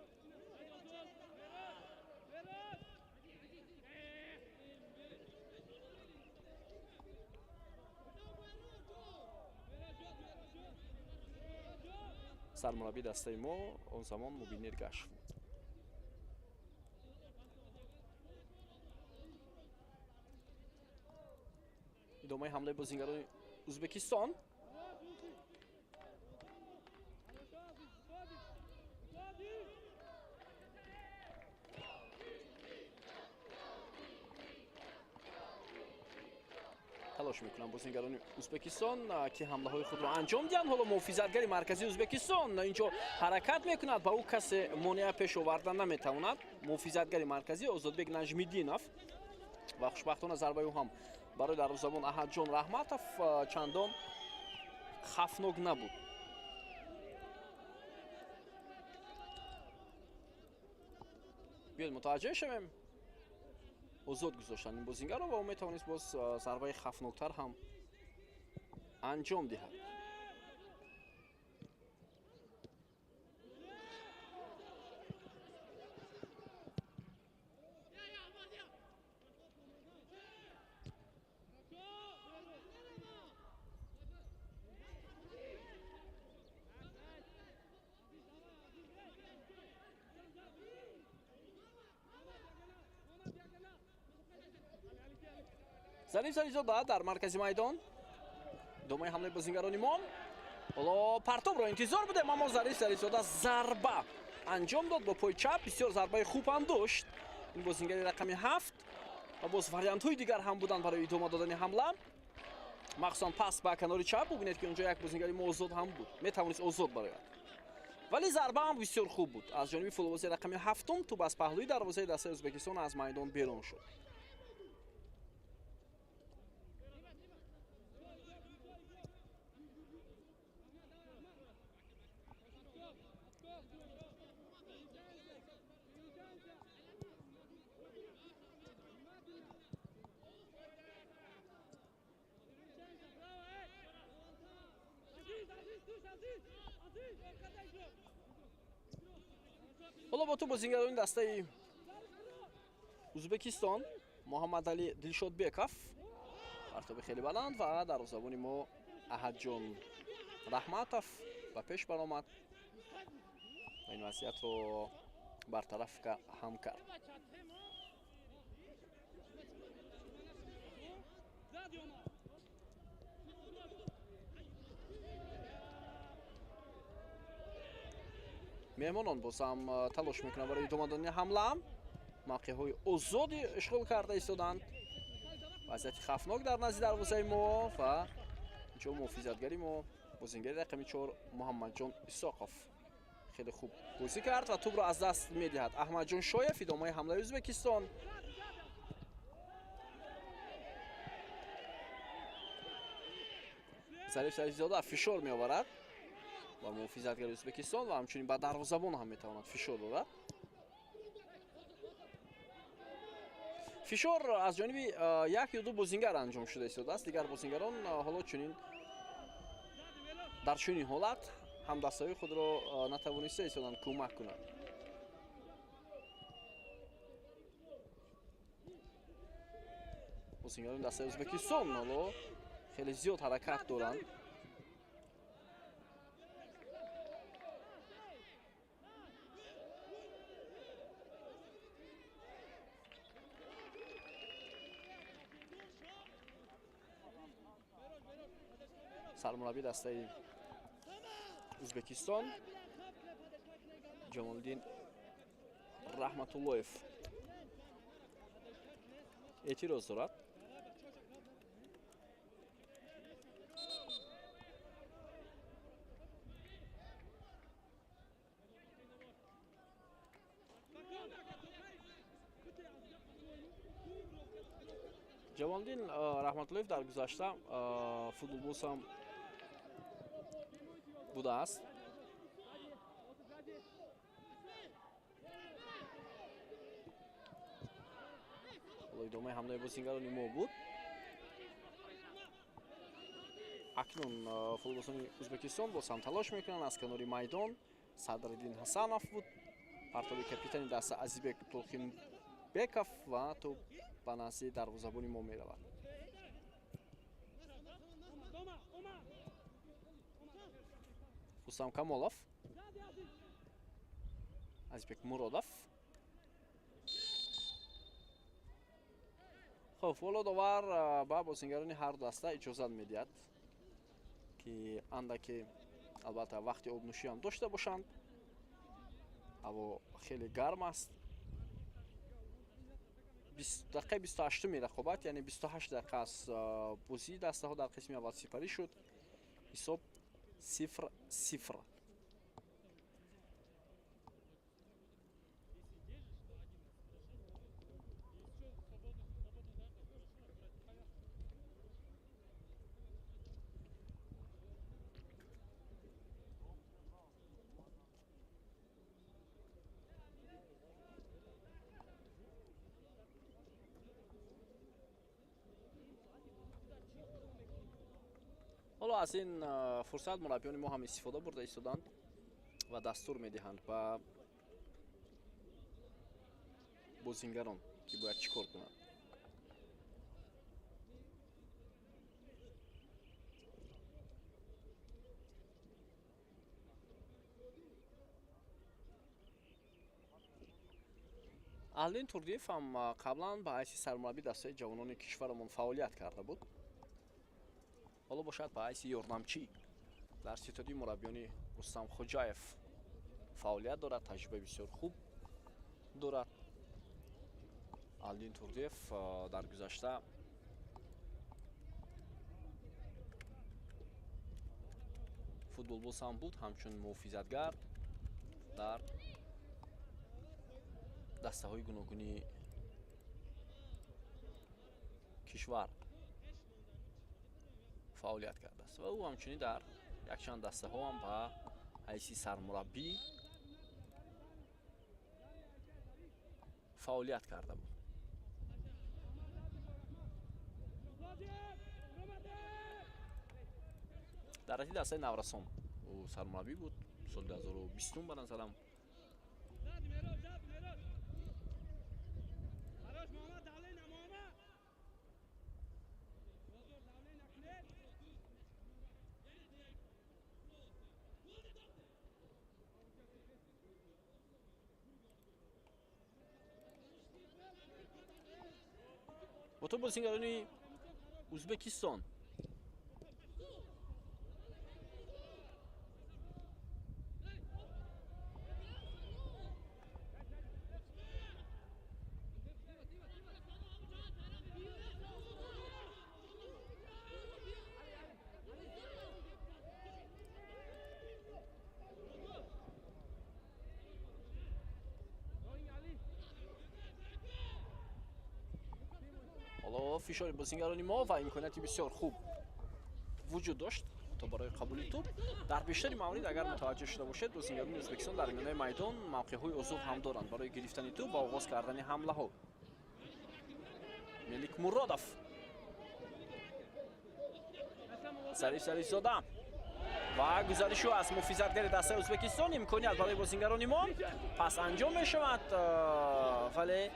Сармураббии дастаи мо он замон Мубин Эргашев буд. Идомаи ҳамлаи бозингарони Ӯзбекистон. Талош мекунанд бозингарони Ӯзбекистон, ки ҳамлаҳои худро анҷом диҳанд. Ҳоло муҳофизатгари марказии Ӯзбекистон инҷо ҳаракат мекунад, ба ӯ касе монеа пеш оварда наметавонад. Муҳофизатгари марказӣ Озодбек Наҷмиддинов. Ва хушбахтона зарбаи ӯ ҳам барои дарвозабон Аҳадҷон Раҳматов чандон хавфнок набуд. Биёед мутаваҷҷеҳ шавем. Озод гузоштанд ин бозингарро ва ӯ метавонист боз зарбаи хавфноктар ҳам анҷом диҳад. Зариф Зарифзода дар маркази майдон. Идомаи ҳамлаи бозингарони мо. Ҳоло партобро интизор будем, аммо Зариф Зарифзода зарба анҷом дод бо пои чап. Бисёр зарбаи хуб ҳам дошт ин бозингари рақами 7 ва боз вариантҳои дигар ҳам буданд барои идома додани ҳамла. Махсусан пас ба канори чап. Бубинед ки онҷо як бозингари мо озод ҳам буд, метавонист озод барояд. Вале зарба ҳам бисёр хуб буд аз ҷониби футболбози рақами 7. Тӯб аз паҳлӯи дарвозаи дастаи Ӯзбекистон аз майдон берун шуд. Ҳоло бо ту бозингарони дастаи Ӯзбекистон Муҳаммадалӣ Дилшодбеков, партоби хеле баланд ва дарвозабони мо Аҳадҷон Раҳматов ба пеш баромад ва ин вазъиятро бартараф ҳам кард. Меҳмонон боз ҳам талош мекунанд барои идома додани ҳамла. Мавқеъҳои озоди ишғол карда истоданд. Вазъияти хавфнок дар назди дарвозаи мо ва инҷо муҳофизатгари мо бозингари рақами 4 Муҳаммадҷон Исоқов хеле хуб бозӣ кард ва тӯбро аз даст медиҳад. Аҳмадҷон Шоев, идомаи ҳамлаи Ӯзбекистон. Зариф Зарифзода фишор меоварад ва муҳофизатгари Ӯзбекистон ва ҳамчунин ба дарвозабон ҳам метавонад фишор дорад. Фишор аз ҷониби як ё ду бозингар анҷом шуда истодааст. Дигар бозингарон ҳоло чунин дар чунин ҳолат ҳамдастаҳои худро натавониста истоданд кӯмак кунанд. Бозингарони дастаи Ӯзбекистон ҳоло хеле зиёд ҳаракат доранд. Сармурабби дастаи Ӯзбекистон Ҷамолиддин Раҳматуллоев эътироз дорад. Ҷамолиддин Раҳматуллоев дар гузашта футболбоз ҳам будааст. Ҳоло идомаи ҳамлаи бозингарони мо буд. Акнун футболбозони Ӯзбекистон боз ҳам талош мекунанд аз канори майдон. Садриддин Ҳасанов буд, партоби капитани даста Азизбек Тулхинбеков ва тӯб ба назди дарвозабони мо меравад. Рустам Камолов, Азизбек Муродов. Хуб, ҳоло довар ба бозингарони ҳар даста иҷозат медиҳад ки андаке албатта вақти обнӯшӣ ҳам дошта бошанд. Ҳаво хеле гарм аст. Дақиқаи 28-уми рақобат, яъне 28 дақиқа аз бозии дастаҳо дар қисми аввал сипарӣ шуд. Ҳисоб 0-0. Ҳоло аз ин фурсат мураббиёни мо ҳам истифода бурда истоданд ва дастур медиҳанд ба бозингарон, ки бояд чӣ кор кунанд. Аҳлиддин Турдиев ҳам қаблан ба ҳайси сармураббии дастаи ҷавонони кишварамон фаъолият карда буд. Ҳоло бошад, ба ҳайси ёрдамчӣ дар ситоди мураббиёни Рустам Хоҷаев фаъолият дорад, таҷрибаи бисёр хуб дорад. Аҳлиддин Турдиев дар гузашта футболбоз ҳам буд, ҳамчун муҳофизатгар дар дастаҳои гуногуни кишвар фаъолият кардааст ва ӯ ҳамчунин дар якчанд дастаҳо ҳам ба ҳайси сармураббӣ фаъолият карда буд. Дар ҳайати дастаи Наврасон ӯ сармураббӣ буд соли 2020, ба назарам. Бо ту бозингарони Ӯзбекистон. Ҳоло фишори бозингарони мо ва имконияти бисёр хуб вуҷуд дошт то барои қабули тӯб. Дар бештари маврид, агар мутаваҷҷеҳ шуда бошед, бозингарони Ӯзбекистон дар миёнаи майдон мавқеъҳои озод ҳам доранд барои гирифтани тӯб ва оғоз кардани ҳамлаҳо. Мелик Муродов, Зариф Зарифзода ва гузаришу аз муҳофизатгари дастаи Ӯзбекистон. Имконият барои бозингарони мо пас анҷом мешавад, вале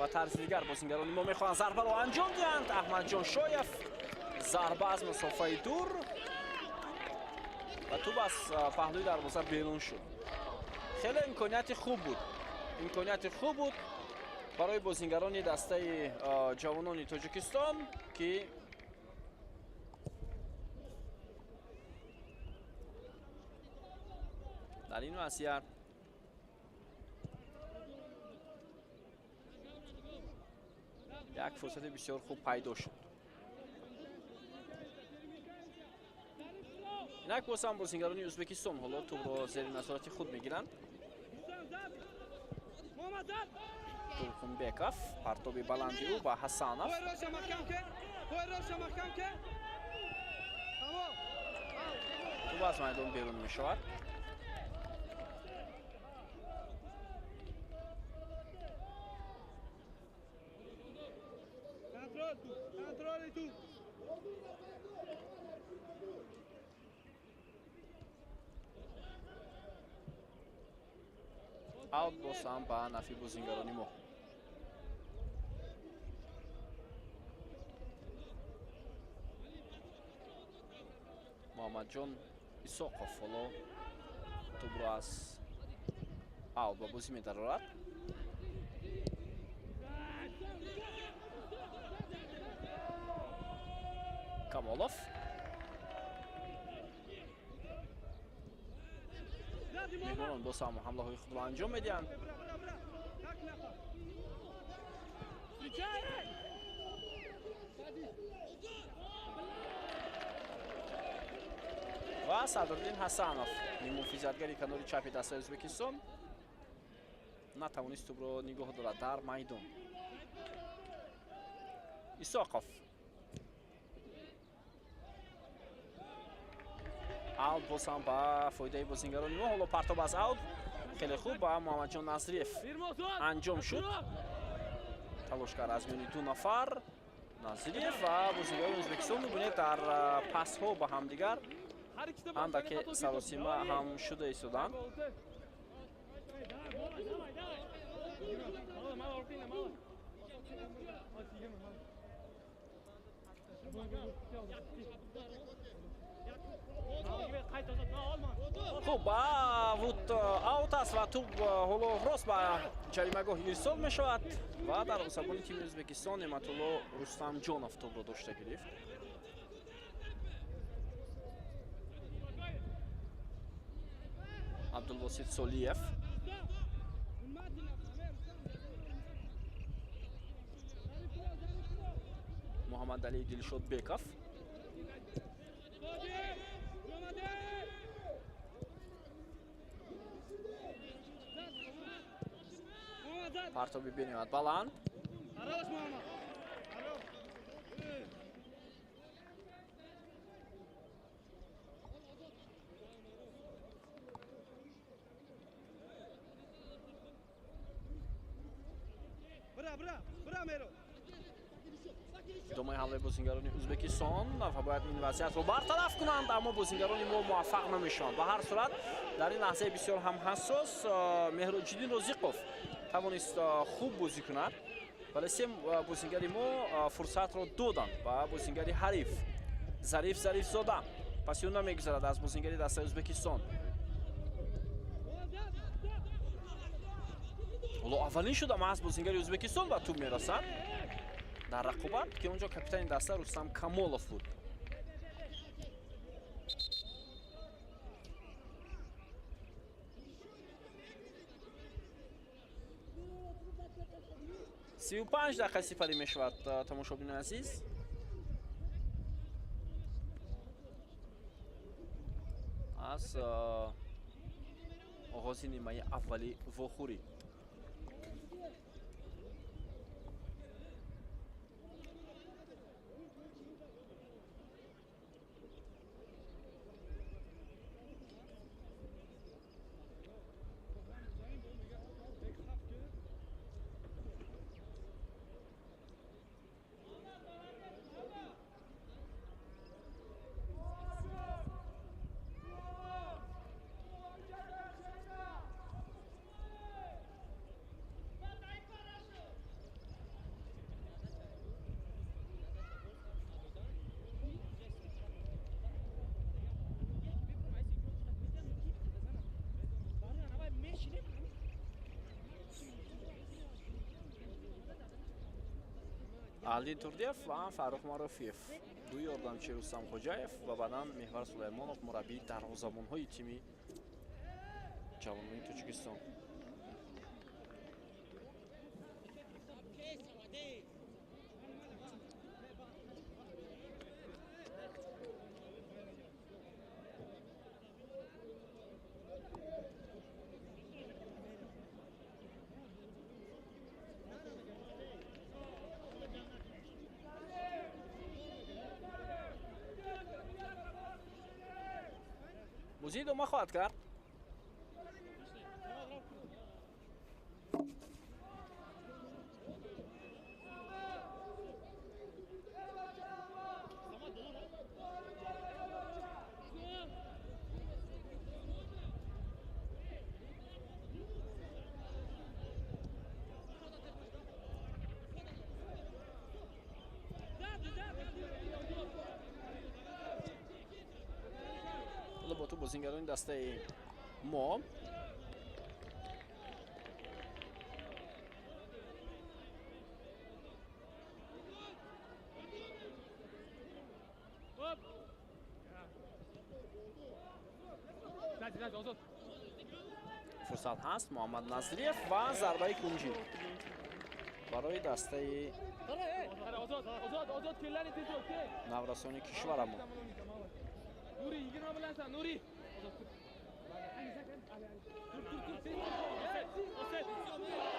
ба тарзи дигар бозингарони мо мехоҳанд зарбаро анҷом диҳанд. Аҳмадҷон Шоев, зарба аз масофаи дур ва тӯб аз паҳлӯи дарвоза берун шуд. Хеле имконияти хуб буд, имконияти хуб буд барои бозингарони дастаи ҷавонони Тоҷикистон, ки дар ин вазъият як фурсати бисёр хуб пайдо шуд. Инак боз ҳам бозингарони Ӯзбекистон ҳоло тӯбро зери назорати худ мегиранд. Туркунбеков, партоби баланди ӯ ба Ҳасанов. Тӯб аз майдон берун мешавад. Аут боз ҳам ба нафи бозингарони мо. Муҳаммадҷон Исоқов ҳоло тӯбро аз аут ба бозӣ медарорад. Камолов, меҳмонон боз ҳам ҳамлаҳои худро анҷом медиҳанд. Ва Садриддин Ҳасанов, ниммуҳофизатгари канори чапи дастаи Ӯзбекистон, натавонист тӯбро нигоҳ дорад дар майдон. Исоқов, аут боз ҳам ба фоидаи бозингарони мо. Ҳоло партоб аз аут хеле хуб ба Муҳаммадҷон Назриев анҷом шуд. Талош кард аз миёни ду нафар. Назириев ва бозингарони Ӯзбекистон мебинед дар пасҳо ба ҳамдигар андаке саросима ҳам шуда истоданд. Хуб, вут аут аст ва тӯб ҳоло рост ба ҷаримагоҳ ирсол мешавад ва дарвозабони тими Ӯзбекистон Неъматулло Рустамҷонов тӯбро дошта гирифт. Абдулвосит Солиев. Муҳаммадалӣ Дилшодбеков. Партоби бениҳоят баланд. Идомаи ҳамлаи бозингарони Ӯзбекистон ва бояд ин вазъиятро бартараф кунанд, аммо бозингарони мо муваффақ намешаванд. Ба ҳар сурат дар ин лаҳзаи бисёр ҳам ҳассос Меҳроҷиддин Розиқов тавонист хуб бозӣ кунад, вале се бозингари мо фурсатро доданд ба бозингари ҳариф Зариф Зарифзода. Паси ӯ намегузарад аз бозингари дастаи Ӯзбекистон. Ҳоло аввалин шуда маҳз бозингари Ӯзбекистон ба тӯб мерасад дар рақобат, ки онҷо капитани даста Рустам Камолов буд. 35 дақиқа сипарӣ мешавад, тамошобинони азиз. Аз оғози нимаи аввали вохӯрӣ. Али Турдиев ва Фаррух Маруфиев, ду ёрдамчи Рустам Хоҷаев ва баъдан Меҳвар Сулаймонов, мураббии дарвозабонҳои тими ҷавонони Тоҷикистон. Бозӣ идома хоҳад кард. Бозингарони дастаи мо фурсат ҳаст. Муҳаммад Назриев ва зарбаи кунҷӣ барои дастаи наврасони кишварамон.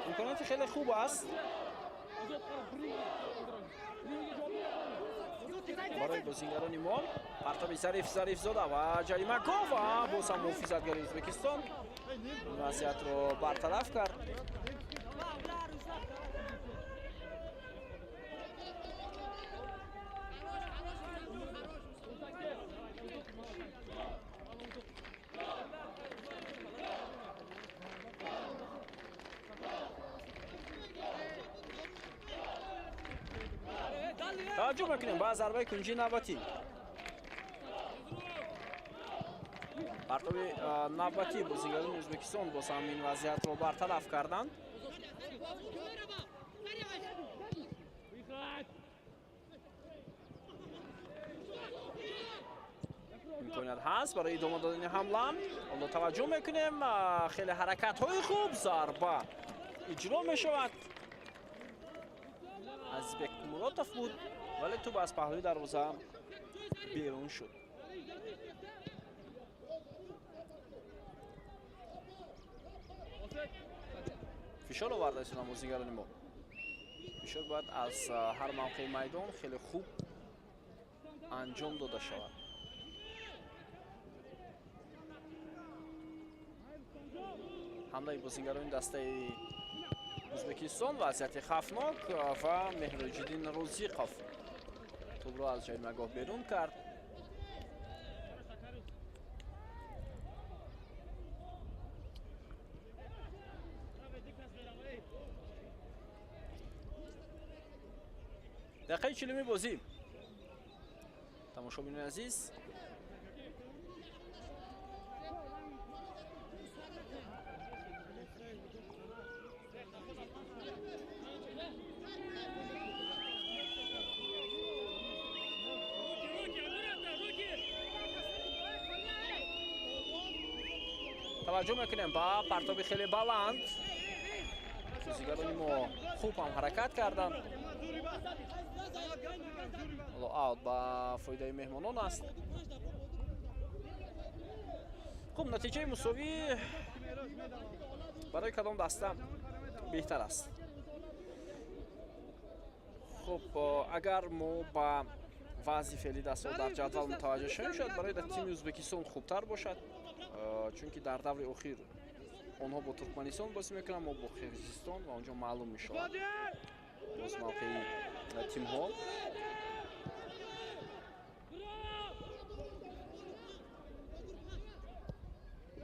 Имконоти хеле хуб аст барои бозингарони мо. Партоби Зариф Зарифзода ва ҷаримагоҳ ва боз ҳам муҳофизатгари Ӯзбекистон вазъиятро бартараф кард. Таваҷҷӯҳ мекунем ба зарбаи кунҷии навбатӣ. Партоби навбатӣ бозигарони Ӯзбекистон боз ҳам ин вазъиятро бартараф карданд. Имконият ҳаст барои идома додани ҳамла. Ҳоло таваҷҷӯҳ мекунем, хеле ҳаракатҳои хуб, зарба иҷро мешавад. Азизбек Муротов буд, вале тӯб аз паҳлӯи дарвоза берун шуд. Фишор оварда истоданд бозигарони мо. Фишор бояд аз ҳар мавқеи майдон хеле хуб анҷом дода шавад. Ҳамлаи бозигарони дастаи Ӯзбекистон, вазъияти хавфнок ва Меҳроҷиддин Розиқов тӯбро аз ҷаримагоҳ берун кард. Дақиқаи 40-уми бозӣ. Тамошобинони азиз, таваҷҷӯҳ мекунем ба партоби хеле баланд. Бозигарони мо хуб ҳам ҳаракат карданд. Ҳоло аут ба фоидаи меҳмонон аст. Хуб, натиҷаи мусовӣ барои кадом даста беҳтар аст? Хуб, агар мо ба вазъи феълии дастаҳо дар ҷадвал мутаваҷҷеҳ шавем, шояд барои тими Ӯзбекистон хубтар бошад, чунки дар даври охир онҳо бо Туркманистон бозӣ мекунанд, мо бо Қирғизистон, ва онҷо маълум мешавад боз мавқеи тимҳо.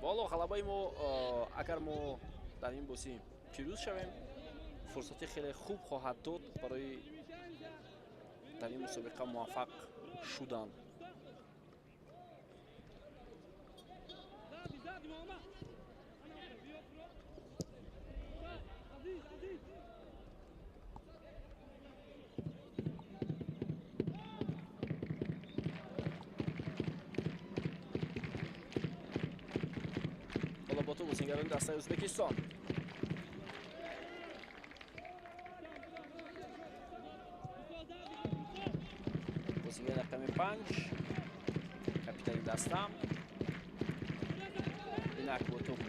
Боло ғалабаи мо, агар мо дар ин бозӣ пирӯз шавем, фурсати хеле хуб хоҳад дод барои дар ин мусобиқа муваффақ шудан. Ҳоло бо тӯб бозигарони дастаи Ӯзбекистон. Бозигари рақами 5, капитани даста. Инак бо тӯб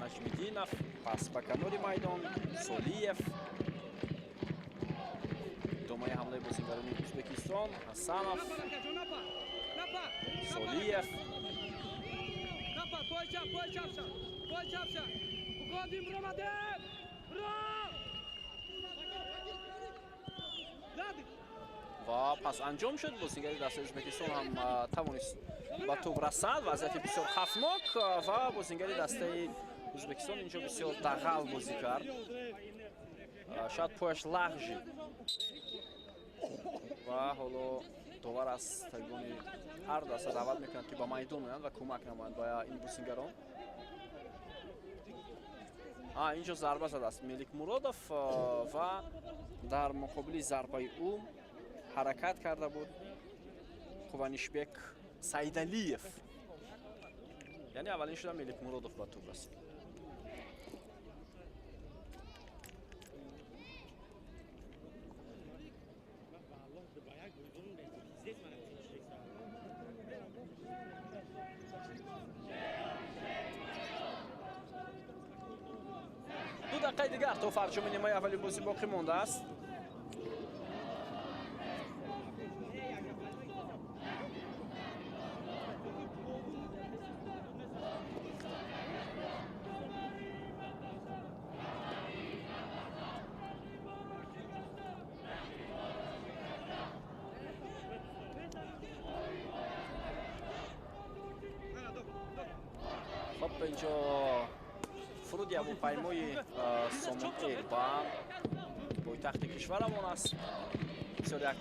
Наҷмиддинов, пас ба канори майдон Солиев. Идомаи ҳамлаи бозигарони Ӯзбекистон, Ҳасанов, Солиев. Ва пас анҷом шуд. Бозигари дастаи Ӯзбекистон ҳам тавонист ба тӯб расад. Вазъияти бисёр хавфнок ва бозигари дастаи Ӯзбекистон инҷо бисёр дағал бозӣ кард. Шояд пояш лағжид ва ҳоло довар аз табибони ҳар даста даъват мекунад, ки ба майдон оянд ва кӯмак намоянд ба ин бозигарон. Инҷо зарба задааст Мелик Муродов ва дар муқобили зарбаи ӯ ҳаракат карда буд Қуванишбек Саидалиев. Яъне аввалин шуда Мелик Муродов ба тӯб расид. Ду дақиқаи дигар то фарҷоми нимаи аввали бозӣ боқӣ мондааст. Хоб, инҷо фуруди ҳавопаймои Сомон Эйр ба пойтахти кишварамон аст. Бисёр як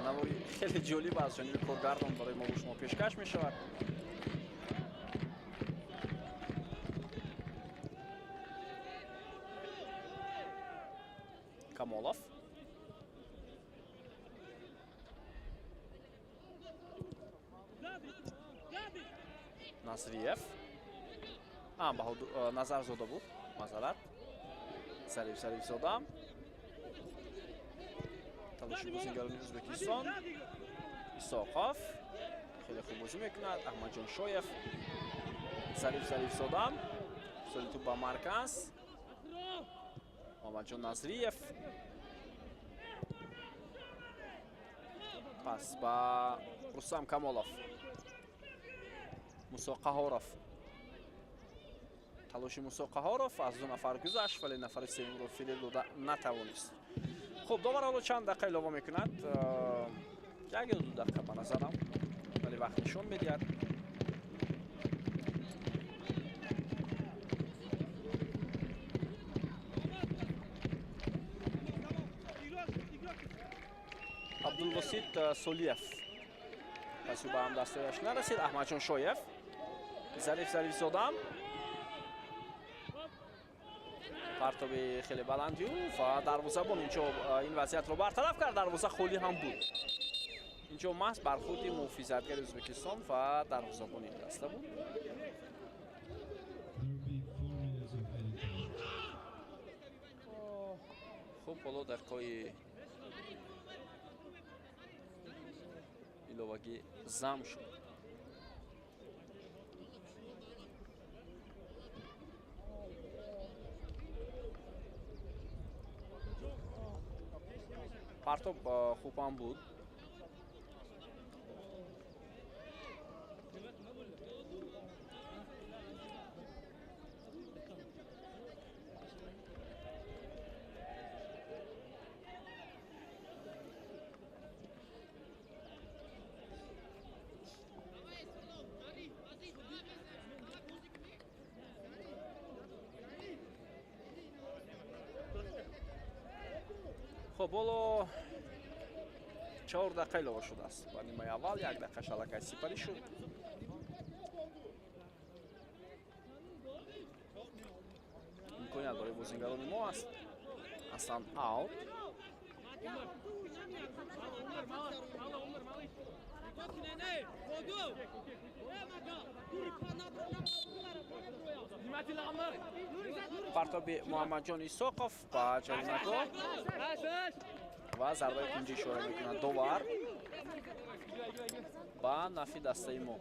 навори хеле ҷолиб аз ҷониби коргардон барои мо шумо пешкаш мешавад. Камолов. Назриев. Назарзода буд. Мазарат. Зариф Зарифзода. Талоши бозингарони Ӯзбекистон. Исоқов хеле хуб бозӣ мекунад. Аҳмадҷон Шоев. Зариф Зарифзода. Соли туп ба марказ. Муҳаммадҷон Назриев. Пас ба Рустам Камолов. Мусо Қаҳоров. Талоши Мусо Қаҳоров аз ду нафар гузашт, вале нафари сеюмро фиреб дода натавонист. Хуб, довар ҳоло чанд дақиқа илова мекунад? Як ё ду дақиқа ба назарам, вале вақт нишон медиҳад. Абдулвосит Солиев паси ба ҳамдастояш нарасид. Аҳмадҷон Шоев. Зариф Зарифзода. Партоби хеле баланди ӯ ва дарвозабон инҷо ин вазъиятро бартараф кард. Дарвоза холӣ ҳам буд. Инҷо маҳз бархурди муҳофизатгари Ӯзбекистон ва дарвозабони ин даста буд. Хуб, ҳоло дақиқаҳои иловагӣ зам шуд. Партоб хуб ҳам буд. Хуб, ҳоло 4 дақиқа илова шудааст. Ба нимаи аввал 1 дақиқа шалакай сипарӣ шуд. Имконият барои бозингарони мо аст. Аслан аут. Партоби Муҳаммадҷон Исоқов ба ҷаримагоҳ ва зарбаи кунҷӣ ишора мекунад довар ба нафи дастаи мо.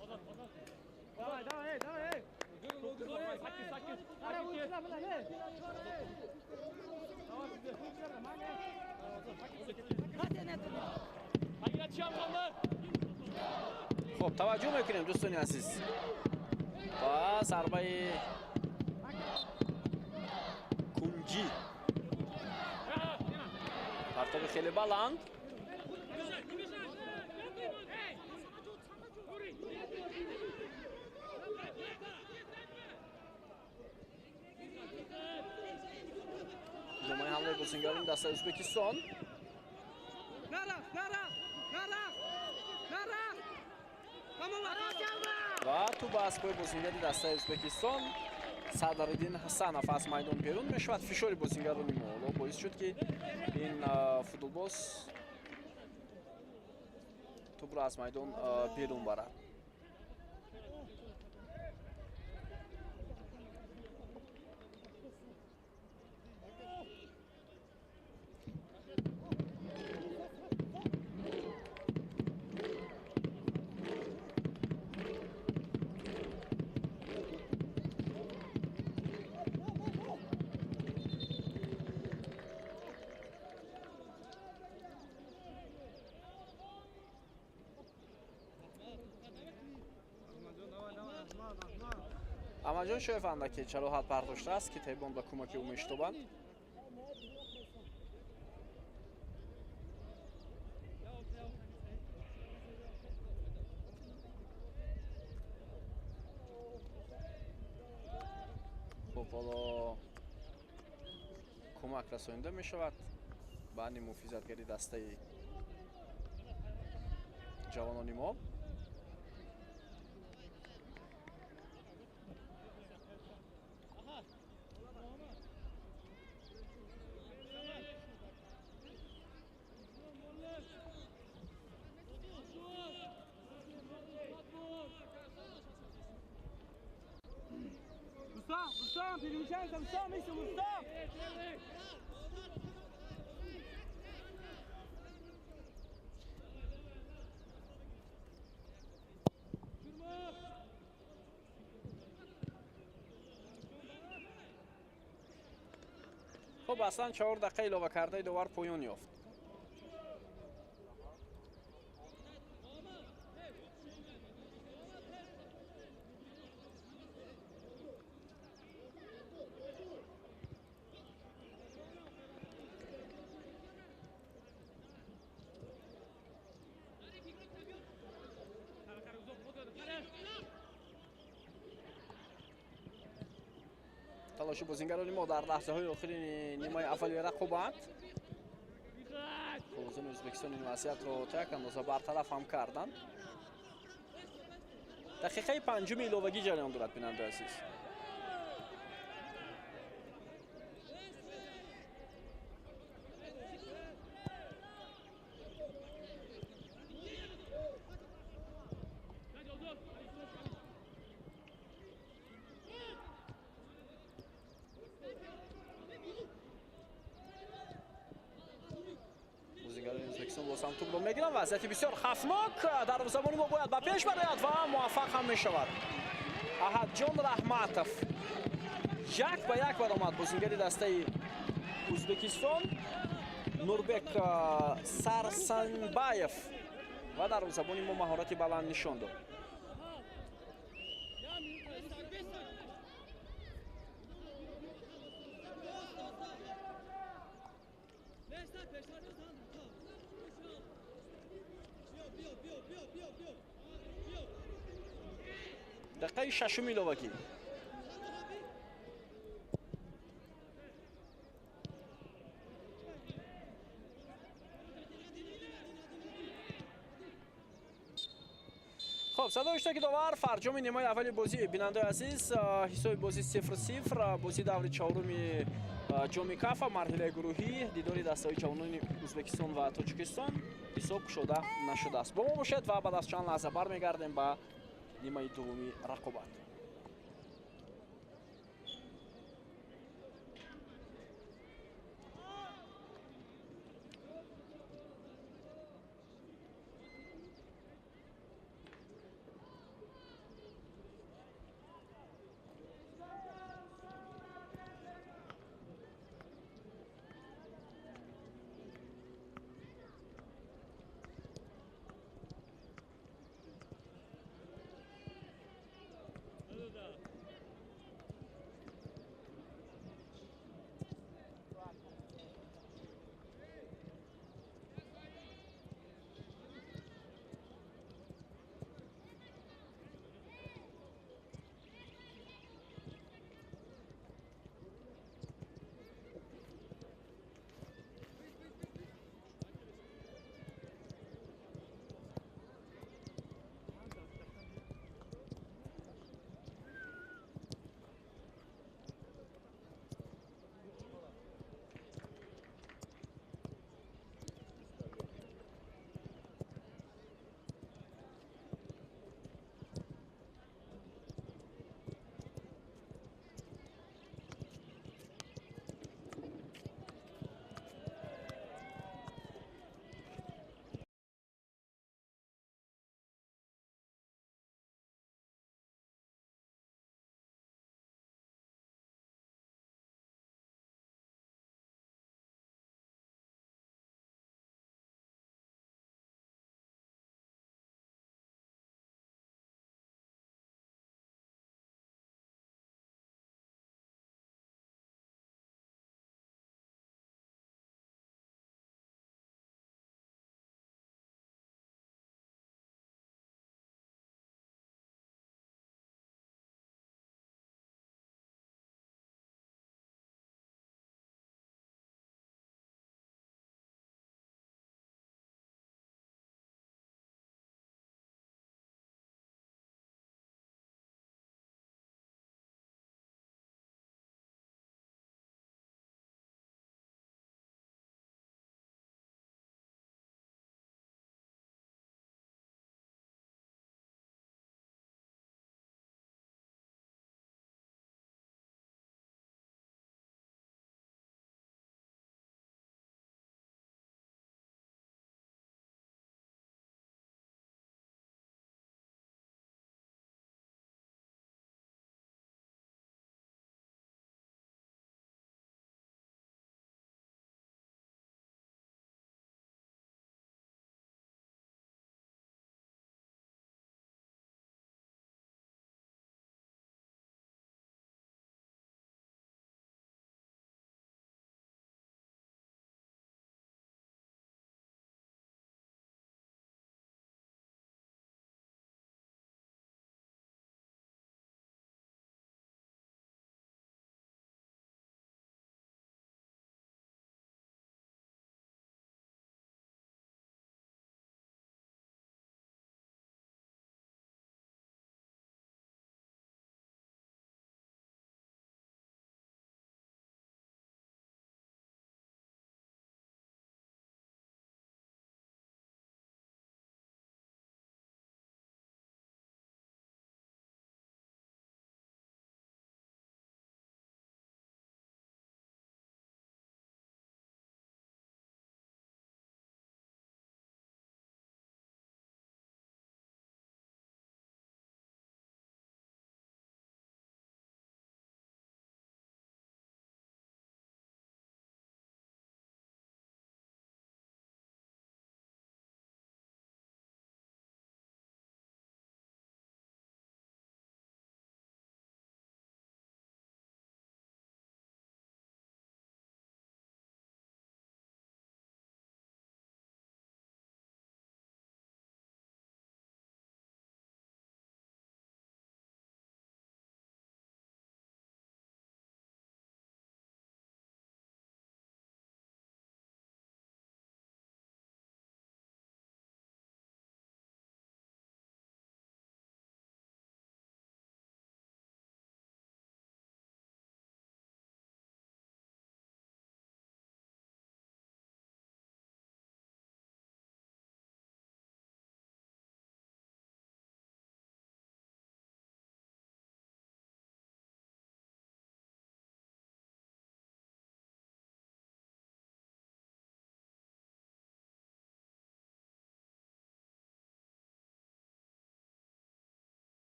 Хуб, таваҷҷӯҳ мекунем дӯстони азиз ба зарбаи кунҷӣ. Партоби хеле баланд. Идомаи ҳамлаи бозингарони дастаи Ӯзбекистон. Ва туп аз пои бозингари дастаи Ӯзбекистон Садриддин Ҳасанов аз майдон берун мешавад. Фишори бозингарони мо ҳоло боис шуд, ки ин футболбоз тупро аз майдон берун барад. Аҳмадҷон Шоев андаке чароҳат бардоштааст, ки табибон ба кӯмаки ӯ мешитобанд. Хуб, ҳоло кӯмак расонида мешавад ба муҳофизатгари дастаи Ҷавонони мо. Рустам, перемещаемся, Рустам, ищем, Рустам! Хуб, аслан 4 дақиқа илова кардаи довар поён ёфт. Талоши бозингарони мо дар лаҳзаҳои охири нимаи аввали рақобат. Фолозони Ӯзбекистон ин вазъиятро то як андоза бартараф ҳам карданд. Дақиқаи панҷуми иловагӣ ҷараён дорад, бинандаи азиз. Тӯбро мегиранд, вазъияти бисёр хавфнок. Дарвозабони мо бояд ба пеш барояд ва муваффақ ҳам мешавад. Аҳадҷон Раҳматов 1-1 баромад бозингари дастаи Ӯзбекистон Нурбек Сарсанбаев ва дарвозабони мо маҳорати баланд нишон дод. Дақиқаи шашуми иловагӣ. Хоб, садои иштироки довар, фарҷоми нимаи аввали бозӣ. Бинандаи азиз, ҳисоби бозӣ 0-0, бозӣ даври чаҳоруми ҷоми Кафа, марҳилаи гурӯҳӣ, дидори дастаҳои ҷавонони Ӯзбекистон ва Тоҷикистон ҳисоб кушода нашудааст. Бо мо бошед ва баъд аз чанд лаҳза бармегардем ба нимаи дуввуми рақобат.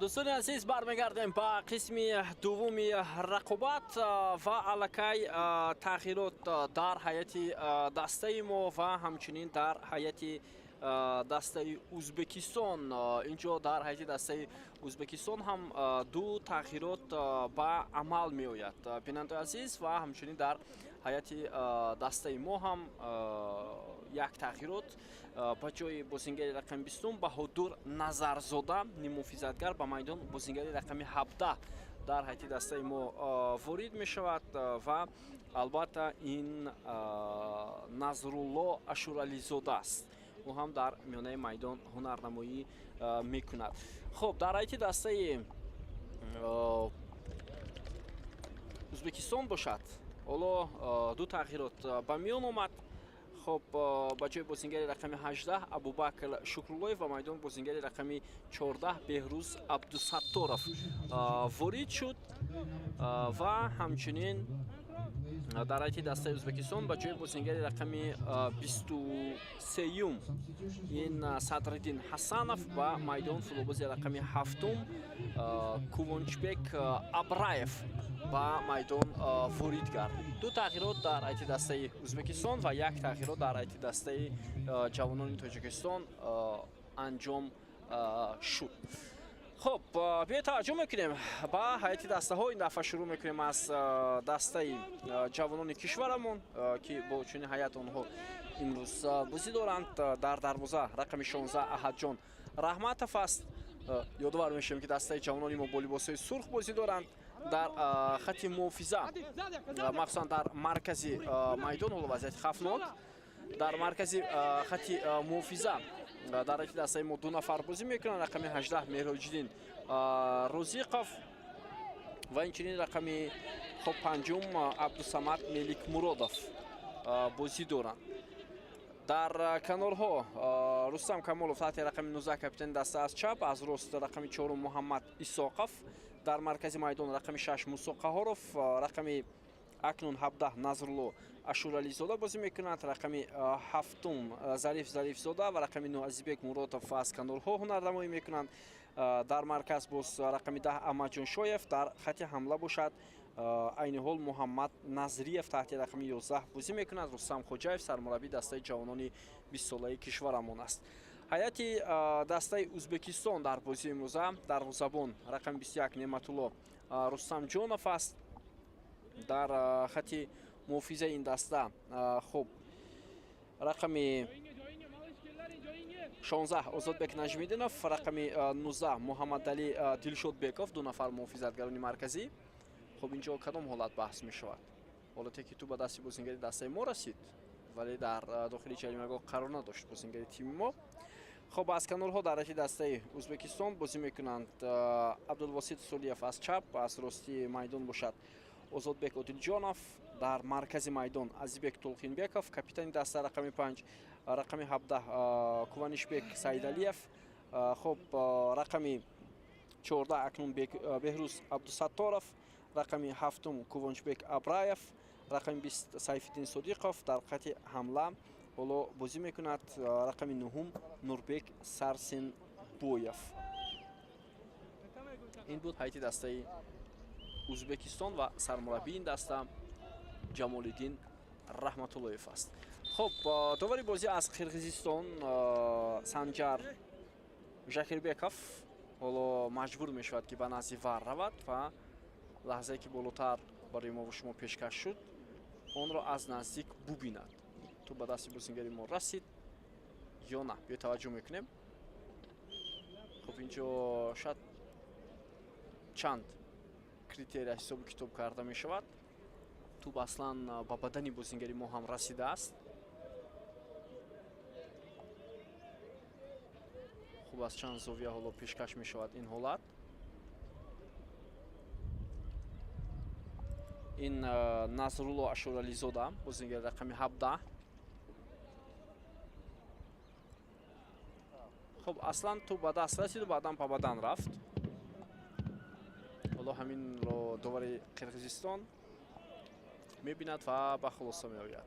Дӯстони азиз, бармегардем ба қисми дуввуми рақобат ва аллакай тағйирот дар ҳайати дастаи мо ва ҳамчунин дар ҳайати дастаи Ӯзбекистон. Инҷо дар ҳайати дастаи Ӯзбекистон ҳам ду тағйирот ба амал меояд, бинандаи азиз, ва ҳамчунин дар ҳайати дастаи мо ҳам як тағйирот. Ба ҷои бозингари рақами 20 Баҳодур Назарзода, ниммуҳофизатгар, ба майдон бозингари рақами 17 дар ҳайати дастаи мо ворид мешавад ва албатта ин Назрулло Ашурализода аст. Ӯ ҳам дар миёнаи майдон ҳунарнамоӣ мекунад. Хуб, дар ҳайати дастаи Ӯзбекистон бошад, ҳоло ду тағйирот ба миён омад. Хуб, ба ҷои бозингари рақами 18 Абубакр Шукруллоев ва майдон бозингари рақами 14 Беҳрӯз Абдусатторов ворид шуд ва ҳамчунин дар ҳайати дастаи Ӯзбекистон ба ҷои бозингари рақами 23 ин Садриддин Ҳасанов ба майдон футболбози рақами 7 Кувончбек Абраев ба майдон ворид гардид. Ду тағйирот дар ҳайати дастаи Ӯзбекистон ва як тағйирот дар ҳайати дастаи ҷавонони Тоҷикистон анҷом шуд. Хуб, биёед таваҷҷӯҳ мекунем ба ҳайати дастаҳо. Ин дафъа шурӯъ мекунем аз дастаи ҷавонони кишварамон, ки бо чунин ҳайат онҳо имрӯз бозӣ доранд. Дар дарвоза рақами 16 Аҳадҷон Раҳматов аст. Ёдовар мешавем, ки дастаи ҷавонони мо бо либосҳои сурх бозӣ доранд. Дар хати муҳофиза, махсусан дар маркази майдон, ҳоло вазъияти хавфнок. Дар маркази хати муҳофиза дар ҳайати дастаи мо ду нафар бозӣ мекунанд: рақами 18 Меҳроҷиддин Розиқов ва инчунин рақами хоб панҷум Абдусамад Меликмуродов бозӣ доранд. Дар канорҳо Рустам Камолов таҳти рақами 19, капитани даста, аз чап, аз рост рақами 4 Муҳаммад Исоқов, дар маркази майдон рақами 6 Мусо Қаҳоров, рақами акнун 17 Назрулло Ашурализода бозӣ мекунад, рақами ҳафтум Зариф Зарифзода ва рақами 9 Азизбек Муродов аз канорҳо ҳунарнамоӣ мекунанд. Дар марказ боз рақами 10 Аҳмадҷон Шоев, дар хати ҳамла бошад айни ҳол Муҳаммад Назриев таҳти рақами 11 бозӣ мекунад. Рустам Хоҷаев сармураббии дастаи ҷавонони 20-солаи кишварамон аст. Ҳайати дастаи Ӯзбекистон дар бозии имрӯза: дарвозабон рақами 21 Неъматулло Рустамҷонов аст. Дар хати муҳофизаи ин даста, хуб, рақами 16 Озодбек Наҷмиддинов, рақами 19 Муҳаммадалӣ Дилшодбеков, ду нафар муҳофизатгарони марказӣ. Хуб, инҷо кадом ҳолат баҳс мешавад? Ҳолате ки тӯп ба дасти бозингари дастаи мо расид, вале дар дохили ҷаримагоҳ қарор надошт бозингари тими мо. Хуб, аз канорҳо дар ҳайати дастаи Ӯзбекистон бозӣ мекунанд Абдулвосит Сулиев аз чап, аз рости майдон бошад Озодбек Одилҷонов, дар маркази майдон Азизбек Тулқинбеков, капитани даста, рақами 5, рақами 17 Куванишбек Саидалиев, хуб, рақами 14 акнун Беҳрӯз Абдусатторов, рақами ҳафтум Кувончбек Абраев, рақами 20 Сайфиддин Содиқов. Дар хати ҳамла ҳоло бозӣ мекунад рақами нуҳум Нурбек Сарсенбоев. Ин буд ҳайати дастаи Ӯзбекистон ва сармураббии ин даста Ҷамолиддин Раҳматуллоев аст. Хуб, довари бозӣ аз Қирғизистон Санҷар Жакирбеков ҳоло маҷбур мешавад, ки ба назди VAR равад ва лаҳзае, ки болотар барои мову шумо пешкаш шуд, онро аз наздик бубинад. Тӯб ба дасти бозингари мо расид ё на? Биё, таваҷҷӯҳ мекунем. Хуб, инҷо шояд чанд критерия ҳисобу китоб карда мешавад. Тӯб аслан ба бадани бозингари мо ҳам расидааст. Хуб, аз чанд зовия ҳоло пешкаш мешавад ин ҳолат. Ин Насрулло Ашурализода, бозингари рақами 17. Хуб, аслан тӯб ба даст расиду баъдан ба бадан рафт. Ҳоло ҳаминро довари Қирғизистон мебинад ва ба хулоса меояд.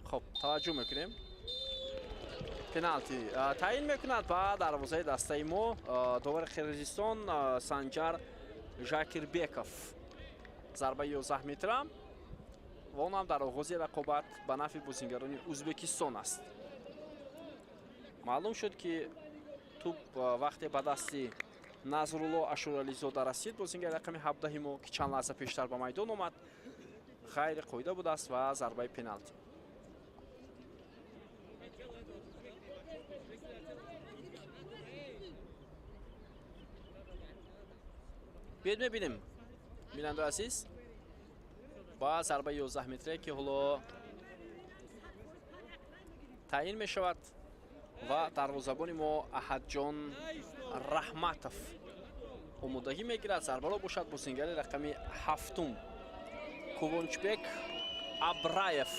Хуб, таваҷҷӯҳ мекунем. Пеналти таъин мекунад ба дарвозаи дастаи мо довари Қирғизистон Санҷар Жакирбеков. Зарбаи 11 метра ва он ҳам дар оғози рақобат ба нафъи бозингарони Ӯзбекистон аст. Маълум шуд, ки тӯб вақте ба дасти Назрулло Ашурализода расид, бозингари рақами 17 мо, ки чанд лаҳза пештар ба майдон омад, ғайри қоида будааст ва зарбаи пеналти. Биёед, мебинем, бинандаи азиз, ба зарбаи 11 метре, ки ҳоло таъин мешавад ва дарвозабони мо Аҳадҷон Раҳматов омодагӣ мегирад. Зарбаро бошад бозингари рақами ҳафтум Кувончбек Абраев.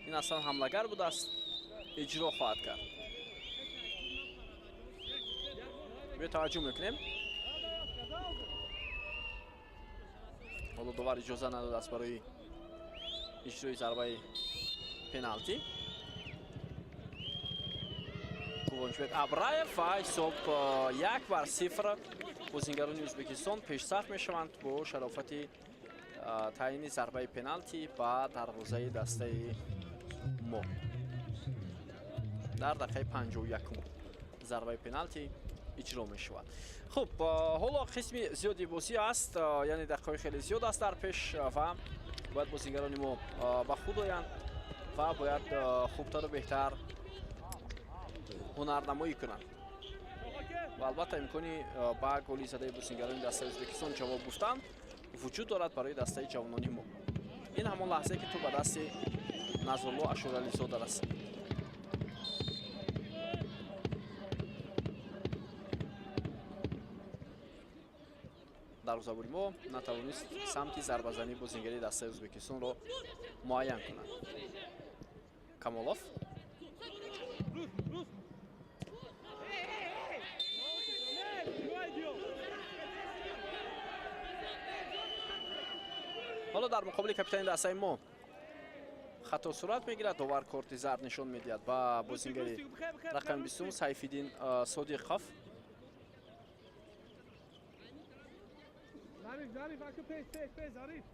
Ин аслан ҳамлагар будааст, иҷро хоҳад кард. Биё, таваҷҷӯҳ мекунем. Ҳоло довар иҷоза надодааст барои иҷрои зарбаи пеналти. Кувончбек Абраев ва ҳисоб 1-0. Бозингарони Ӯзбекистон пешсаф мешаванд бо шарофати таъини зарбаи пеналти ба дарвозаи дастаи мо. Дар дақиқаи 51 зарбаи пеналти иҷро мешавад. Хуб, ҳоло қисми зиёди бозӣ аст, яъне дақиқаҳои хеле зиёд аст дар пеш ва бояд бозингарони мо ба худ оянд ва бояд хубтару беҳтар ҳунарнамоӣ кунанд ва албатта имкони ба голи задаи бозингарони дастаи Ӯзбекистон ҷавоб гуфтан вуҷуд дорад барои дастаи ҷавонони мо. Ин ҳамон лаҳзае, ки тӯб ба дасти Назрулло Ашурализода расид. Дарвозабони мо натавонист самти зарбазании бозингари дастаи Ӯзбекистонро муайян кунад. Камолов. Рус, Рус! Чего идем? Ҳоло дар муқобили капитани дастаи мо хато сурат мегирад. Довар корти зард нишон медиҳад ба бозингари рақами 20 Сайфиддин Содиқов. Зариф, Зариф, ака пеш, пеш, пеш, Зариф.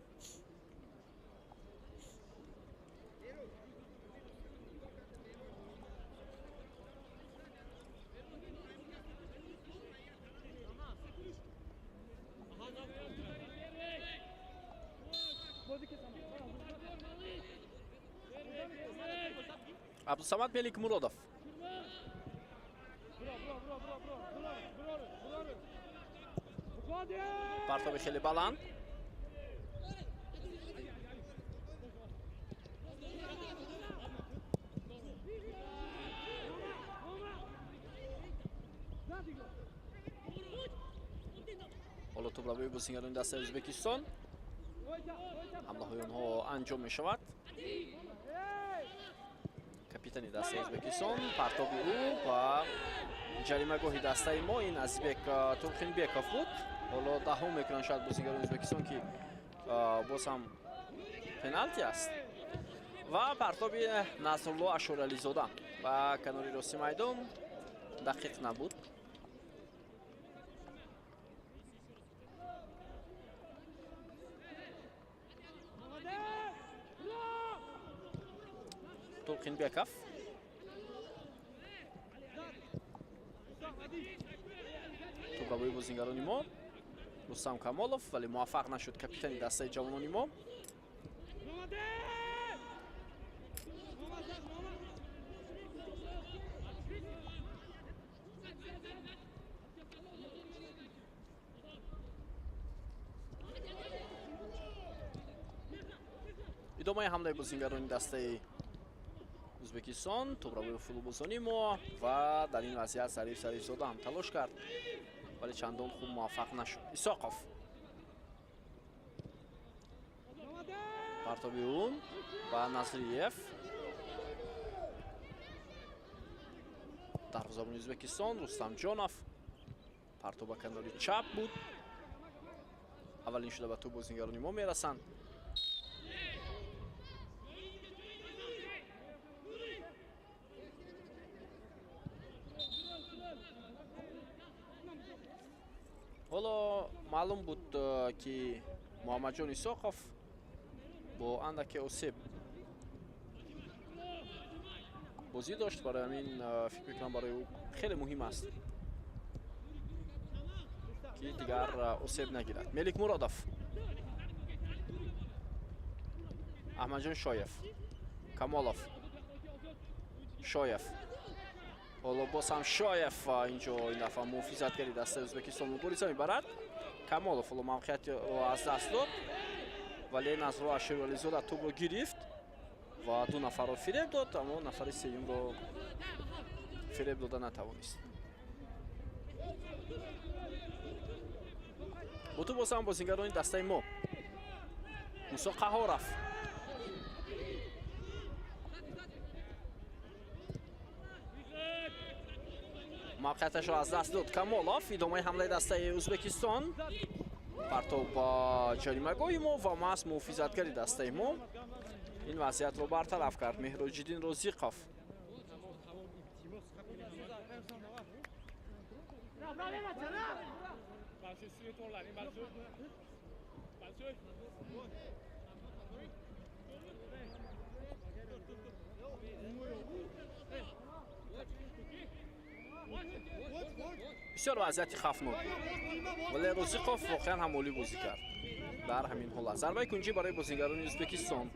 Абдусамад Меликмуродов. Бро, бро, бро, бро, бро, бро, бро, бро. Уходим! Партоби хеле баланд. Ҳоло тӯбравии бозингарони дастаи Ӯзбекистон, ҳамлаҳои онҳо анҷом мешавад. Капитани дастаи Ӯзбекистон, партоби ӯ ба ҷаримагоҳи дастаи мо, ин Азизбек Турхинбеков буд. Ҳоло даҳом мекунанд шояд бозингарони Ӯзбекистон, ки боз ҳам пеналти аст. Ва партоби Насрулло Ашурализода ба канори рости майдон дақиқ набуд. Ёлқинбеков. Тӯбрабои бозингарони мо Рустам Камолов, вале муваффақ нашуд капитани дастаи ҷавонони мо. Идомаи ҳамлаи бозингарони дастаи Ӯзбекистон, тӯбрабои футболбозони мо ва дар ин вазъият Зариф Зарифзода ҳам талош кард, вале чандон хуб муваффақ нашуд. Исоқов партоби ӯ ба Назриев, дарвозабони Ӯзбекистон Рустамҷонов. Партоб ба канори чап буд. Аввалин шуда ба тӯб бозингарони мо мерасанд. Ҳоло маълум буд, ки Муҳаммадҷон Исоқов бо андаке осеб бозӣ дошт. Барои ҳамин фикр мекунам барои ӯ хеле муҳим аст, ки дигар осеб нагирад. Мелик Муродов, Аҳмадҷон Шоев, Камолов, Шоев. Ҳоло боз ҳам Шоев инҷо ин дафъа муҳофизатгари дастаи Ӯзбекистон мубориза мебарад. Камолов ҳоло мавқеиятро аз даст дод, вале Назрулло Аширвализода тӯбро гирифт ва ду нафарро фиреб дод, аммо нафари сеюмро фиреб дода натавонист. Бо тӯб боз ҳам бозингарони дастаи мо. Мусо Қаҳоров. Мавқеияташро аз даст дод Камолов. Идомаи ҳамлаи дастаи Ӯзбекистон. Партоб ба ҷаримагоҳи мо ва маҳз муҳофизатгари дастаи мо ин вазъиятро бартараф кард. Меҳроҷиддин Розиқов. Бисёр вазъияти хавфнок буд, вале Розиқов воқеан ҳам олӣ бозӣ кард дар ҳамин ҳолат. Зарбаи кунҷӣ барои бозингарони Ӯзбекистон.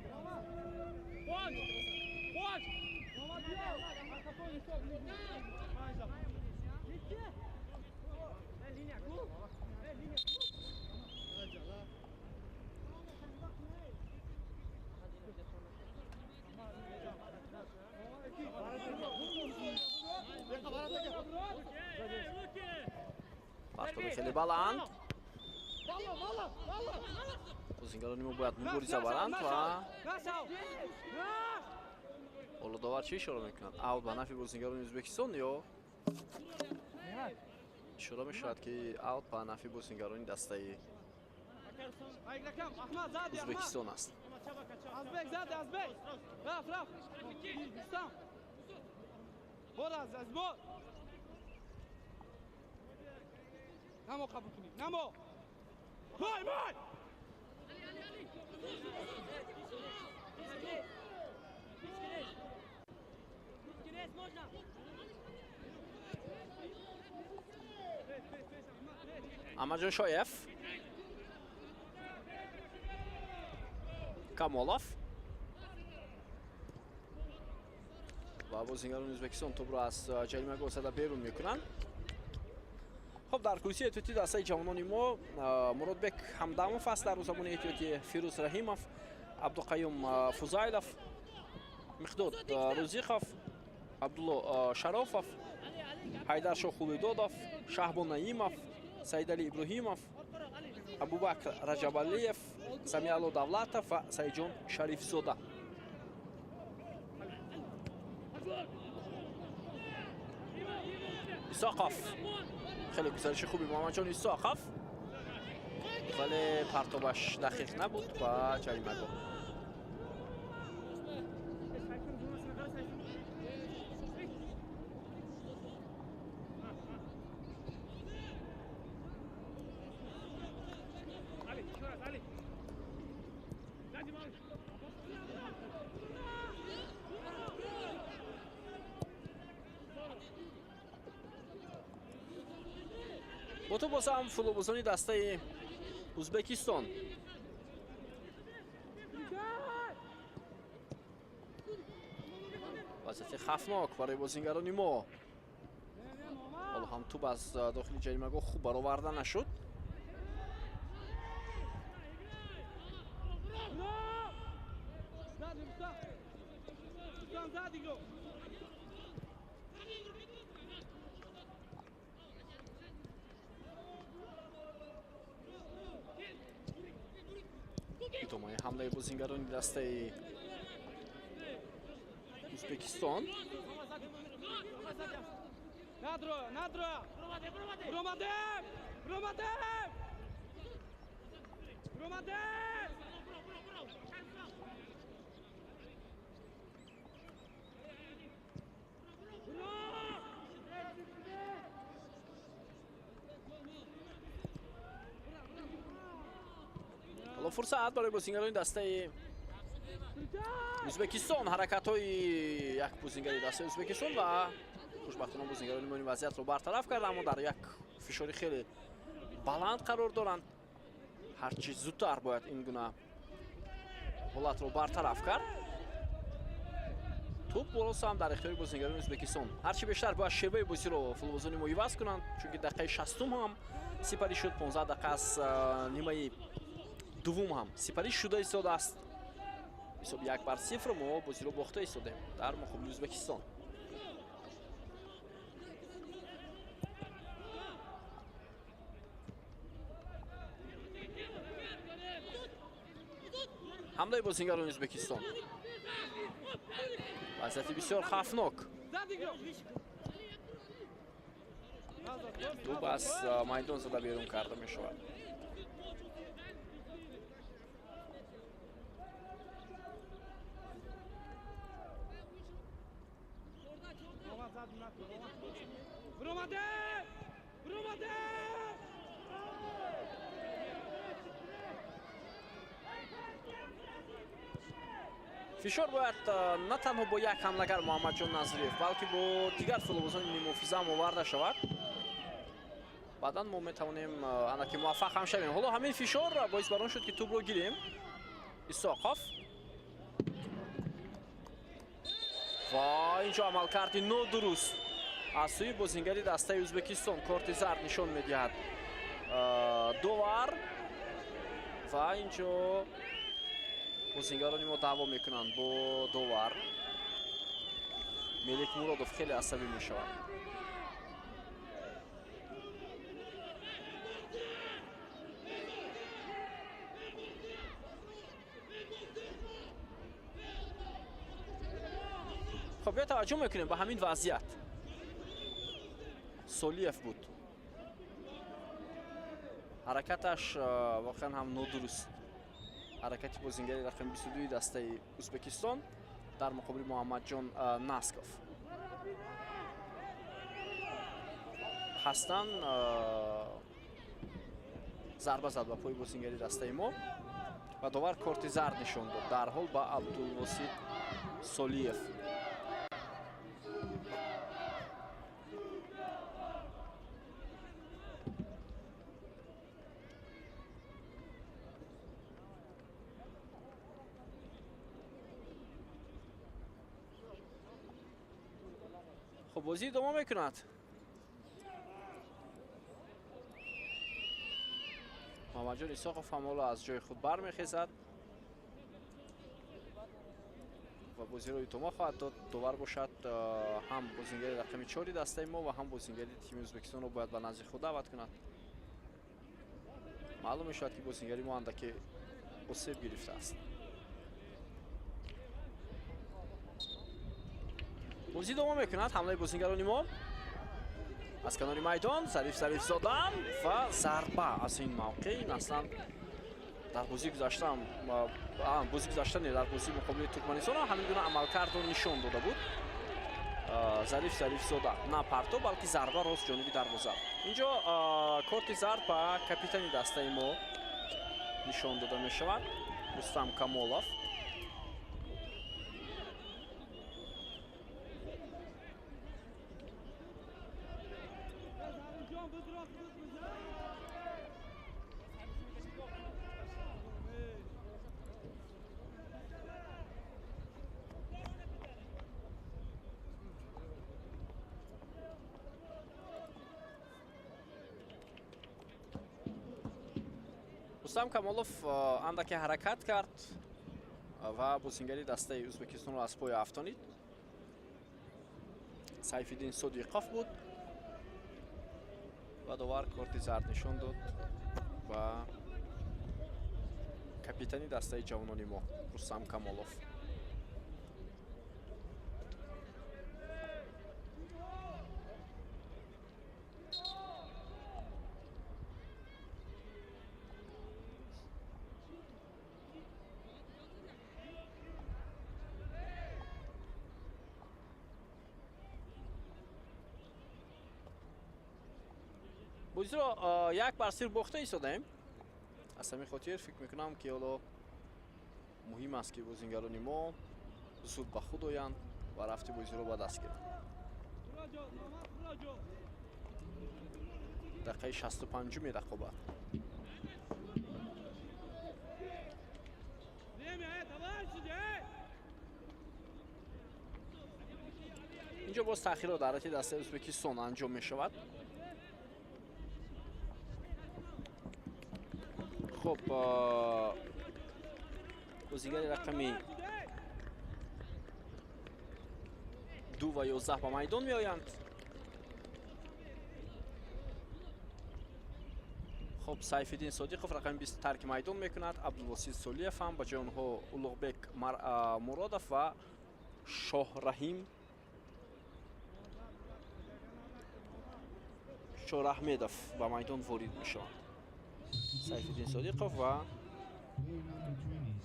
Партоби хеле баланд. Бозингарони мо бояд мубориза баранд ва ҳоло довар чӣ ишора мекунад? Аут ба нафи бозингарони Ӯзбекистон ё ишора мешавад, ки аут ба нафи бозингарони дастаи Ӯзбекистон аст. Намо қабул кунӣ, намо. Май, май! Аҳмадҷон Шоев, Камолов ва бозингарони Ӯзбекистон тӯбро аз ҷаримагоҳ зада берун мекунанд. Хоб, дар курсии эҳтиётии дастаи ҷавонони мо Муродбек Ҳамдамов аст, дар рӯзабони эҳтиётӣ Фирӯз Раҳимов, Абдуқаюм Фузайлов, Миқдод Рӯзиқов, Абдулло Шарофов, Ҳайдаршоҳ Хулидодов, Шаҳбон Наимов, Саидалӣ Иброҳимов, Абубакр Раҷабалиев, Самиалло Давлатов ва Саидҷон Шарифзода. Исоқов. Хеле гузариши хуби Муҳаммадҷон Исоқов, вале партобаш дақиқ набуд ба ҷаримагоҳ. Бо ту боз ҳам футболбозони дастаи Ӯзбекистон. Вазъияти хавфнок барои бозингарони мо. Ҳоло ҳам тӯб аз дохили ҷаримагоҳ хуб бароварда нашуд. Идомаи ҳамлаи бозингарони дастаи Ӯзбекистон. Ҳоло фурсат барои бозингарони дастаи Ӯзбекистон. Ҳаракатҳои як бозингари дастаи Ӯзбекистон ва хушбахтона бозингарони мо ин вазъиятро бартараф кард, аммо дар як фишори хеле баланд қарор доранд. Ҳарчи зудтар бояд ин гуна ҳолатро бартараф кард. Тӯб боз ҳам дар ихтиёри бозингарони Ӯзбекистон. Ҳарчи бештар бояд шеваи бозиро футболбозони мо иваз кунанд, чунки дақиқаи 60 ҳам сипарӣ шуд, 15 дақиқа аз нимаи дуввум ҳам сипарӣ шуда истодааст. Ҳисоби 1-0 мо бозиро бохта истодем дар муқобили Ӯзбекистон. Ҳамлаи бозингарони Ӯзбекистон. Вазъияти бисёр хавфнок. Тӯб аз майдон зада берун карда мешавад. Фишор бояд на танҳо бо як ҳамлагар Муҳаммадҷон Назриев, балки бо дигар футболбозони нимҳофиза ҳам оварда шавад. Баъдан мо метавонем ана ки муваффақ ҳам шавем. Ҳоло ҳамин фишор боис бар он шуд, ки тӯбро гирем. Исоқов ва инҷо амалкарди нодуруст аз сӯи бозингари дастаи Ӯзбекистон. Корти зард нишон медиҳад довар ва инҷо бозингарони мо даъво мекунанд бо довар. Мелик Муродов хеле асабӣ мешавад. Хоб, биё таваҷҷӯҳ мекунем ба ҳамин вазъият. Солиев буд. Ҳаракаташ воқеан ҳам нодуруст. Ҳаракати бозингари рақами 22 дастаи Ӯзбекистон дар муқобили Муҳаммадҷон Насков. Ҳастан зарба зад ба пои бозингари дастаи мо ва довар корти зард нишон дод дарҳол ба Абдулвосит Солиев. Хуб, бозӣ идома мекунад. Муҳаммадҷон Исоқов ҳам ҳоло аз ҷои худ бармехезад ва бозиро идома хоҳад дод. Довар бошад ҳам бозингари рақами 4 дастаи мо ва ҳам бозингари тими Ӯзбекистонро бояд ба назди худ даъват кунад. Маълум мешавад, ки бозингари мо андаке осеб гирифтааст. Бозӣ идома мекунад. Ҳамлаи бозингарони мо аз канори майдон. Зариф Зарифзода ва зарба аз ин мавқеъ. Ин аслан дар бозӣ гузаштаам, бозӣ гузашта не, дар бозии муқобили Туркманистон ҳамин гуна амалкардро нишон дода буд. Зариф Зарифзода на парто, балки зарба рост ҷониби дарвоза. Инҷо корти зард ба капитани дастаи мо нишон дода мешавад, Рустам Камолов. Рустам Камолов андаке ҳаракат кард ва бозингари дастаи Ӯзбекистонро аз пой афтонид. Сайфиддин Содиқов буд ва довар корти зард нишон дод ба капитани дастаи ҷавонони мо Рустам Камолов. Бозиро 1-0 бохта истодаем. Аз ҳамин хотир фикр мекунам, ки ҳоло муҳим аст, ки бозингарони мо зуд ба худ оянд ва рафти бозиро ба даст гиранд. Дақиқаи 65-уми рақобат. Инҷо боз таъхирро дар ҳайати дастаи Ӯзбекистон анҷом мешавад. Хуб, бозигари рақами 2 ва 11 ба майдон меоянд. Хуб, Сайфиддин Содиқов рақами 20 тарки майдон мекунад. Абдулвосит Солиев ҳам, ба ҷои онҳо Улуғбек Муродов ва Шоҳраҳим Шораҳмедов ба майдон ворид мешаванд. Сайфиддин Содиқов ва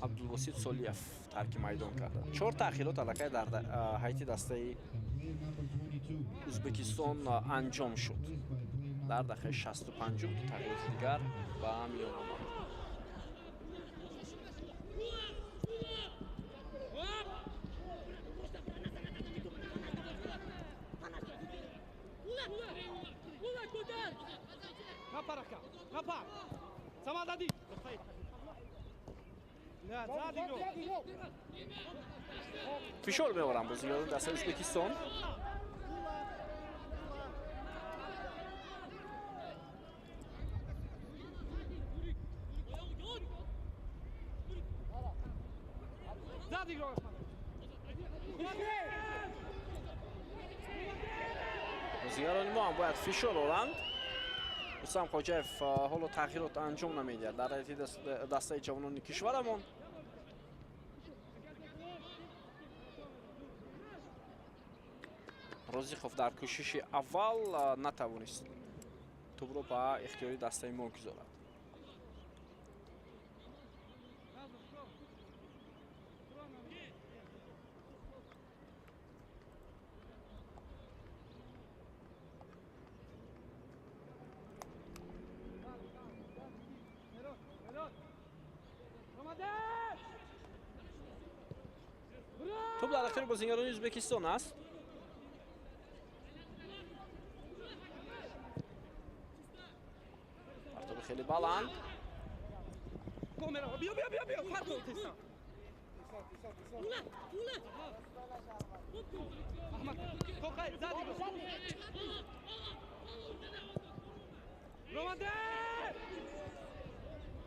Абдулвосит Солиев тарки майдон карданд. 4 таъхирот аллакай дар ҳайати дастаи Ӯзбекистон анҷом шуд. Дар дақиқаи 65-ум ду тағйироти дигар ба миён омад. Фишор меорам бозигарони дастаи Ӯзбекистон. Бозигарони мо ҳам бояд фишор оранд. Рустам Хоҷаев ҳоло тағйирот анҷом намедиҳад дар ҳайати дастаи ҷавонони кишварамон. Розиқов дар кӯшиши аввал натавонист тӯбро ба ихтиёри дастаи мо гузорад. Тӯб дар ихтиёри бозингарони Ӯзбекистон аст. Партоби хеле баланд.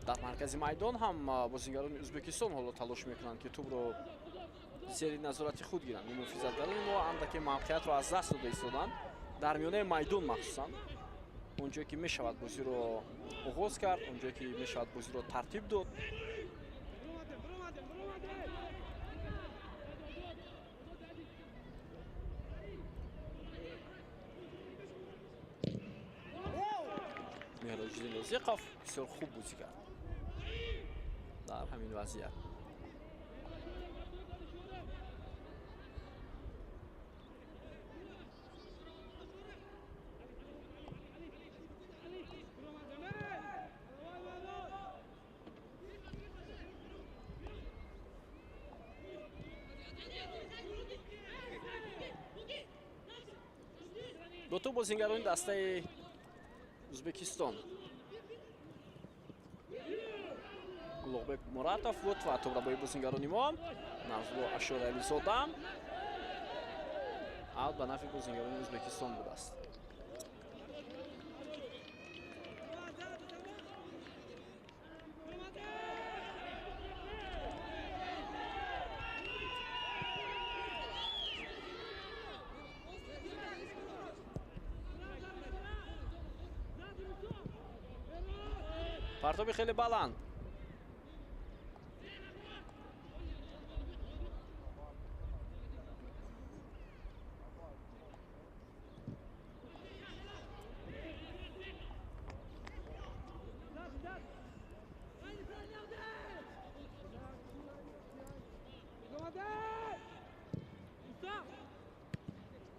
Дар маркази майдон ҳам бозингарони Ӯзбекистон ҳоло талош мекунанд, ки тӯбро зери назорати худ гиранд. Муҳофизатгарони мо андаке мавқеиятро аз даст дода истоданд. Дар миёнаи майдон махсусан, он ҷое ки мешавад бозиро оғоз кард, он ҷое ки мешавад бозиро тартиб дод. Меҳроҷиддин Розиқов бисёр хуб бозӣ кард дар ҳамин вазъият. Ду тӯб бозингарони дастаи Ӯзбекистон. Улуғбек Муратов буд ва тӯбрабои бозингарони мо Нарзулло Ашурализода. Аут ба нафъи бозингарони Ӯзбекистон будааст. Партоби хеле баланд.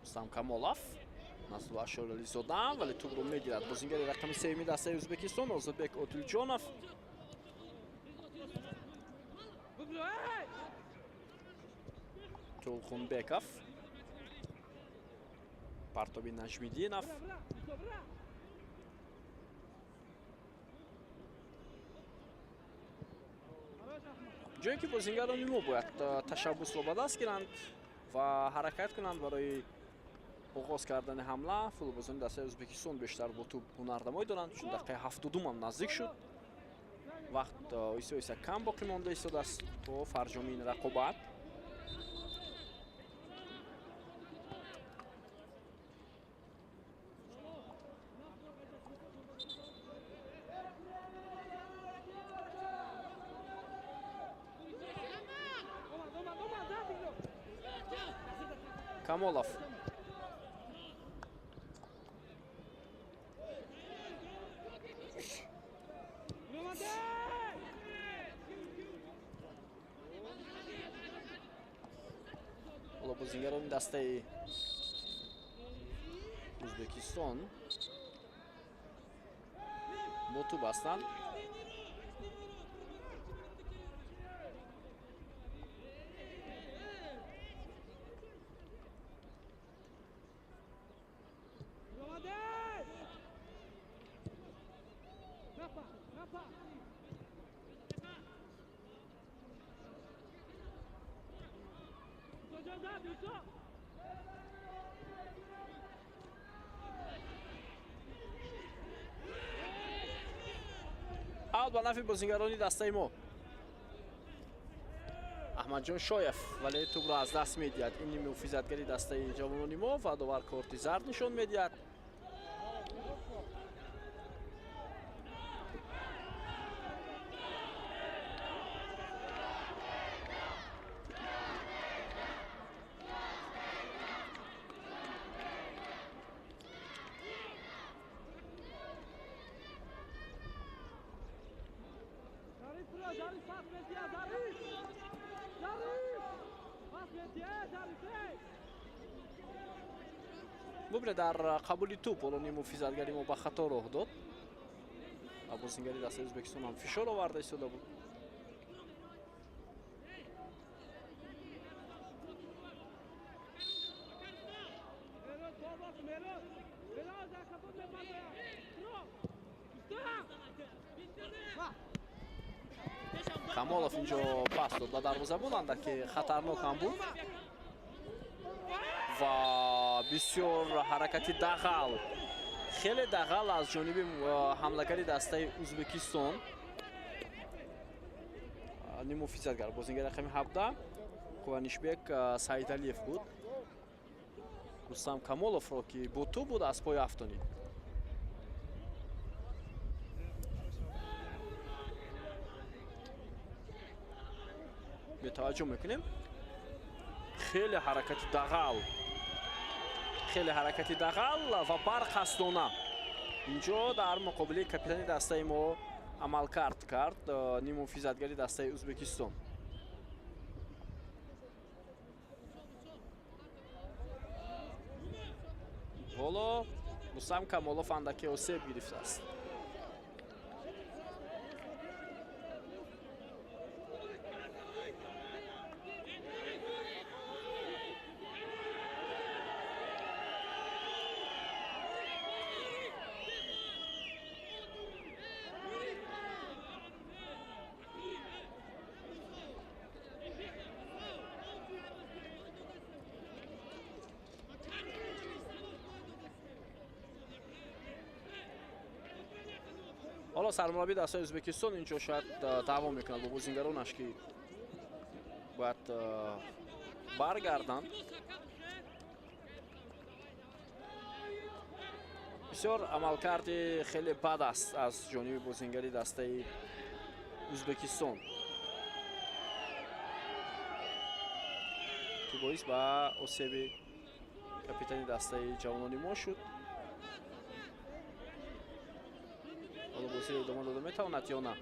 Рустам Камолов, Насрулло Ашурализода, вале тӯбро мегирад бозингари рақами сеюми дастаи Ӯзбекистон Озодбек Отилҷонов. Тулхунбеков, партоби Наҷмиддинов. Ҷое ки бозингарони мо бояд ташаббусро ба даст гиранд ва ҳаракат кунанд барои оғоз кардани ҳамла. Футболбозони дастаи Ӯзбекистон бештар бо тӯб ҳунарнамоӣ доранд, чун дақиқаи 72 ҳам наздик шуд. Вақт оҳиста оҳиста кам боқӣ монда истодааст то фарҷоми ин рақобат. Камолов. Ҳоло бозингарони дастаи Ӯзбекистон бо тӯб ҳастанд. Аут ба нафъи бозингарони дастаи мо. Аҳмадҷон Шоев, вале тӯбро аз даст медиҳад. Ин муҳофизатгари дастаи ҷавонони мо ва довар корти зард нишон медиҳад. Бубинед, дар қабули тӯб ҳоло муҳофизатгари мо ба хато роҳ дод ва бозингари дастаи Ӯзбекистон ҳам фишор оварда истода буд. Камолов инҷо пас дод ба дарвозабон, андаке хатарнок ҳам буд ва бисёр ҳаракати дағал, хеле дағал аз ҷониби ҳамлагари дастаи Ӯзбекистон. Нимуҳофизатгар бозингари рақами 17 Қуванишбек Саидалиев буд. Рустам Камоловро, ки бо тӯб буд, аз пой афтонид. Бетаваҷҷӯҳ мекунем. Хеле ҳаракати дағал, хеле ҳаракати дағал ва барқасдона инҷо дар муқобили капитани дастаи мо амалкард кард нимуҳофизатгари дастаи Ӯзбекистон. Ҳоло Рустам Камолов андаке осеб гирифтааст. Ҳоло сармураббии дастаи Ӯзбекистон инҷо шояд даъво мекунад бо бозингаронаш, ки бояд баргарданд. Бисёр амалкарди хеле бад аст аз ҷониби бозингари дастаи Ӯзбекистон, ки боис ба осеби капитани дастаи ҷавонони мо шуд. Ҳоло бозиро идома дода метавонад ё на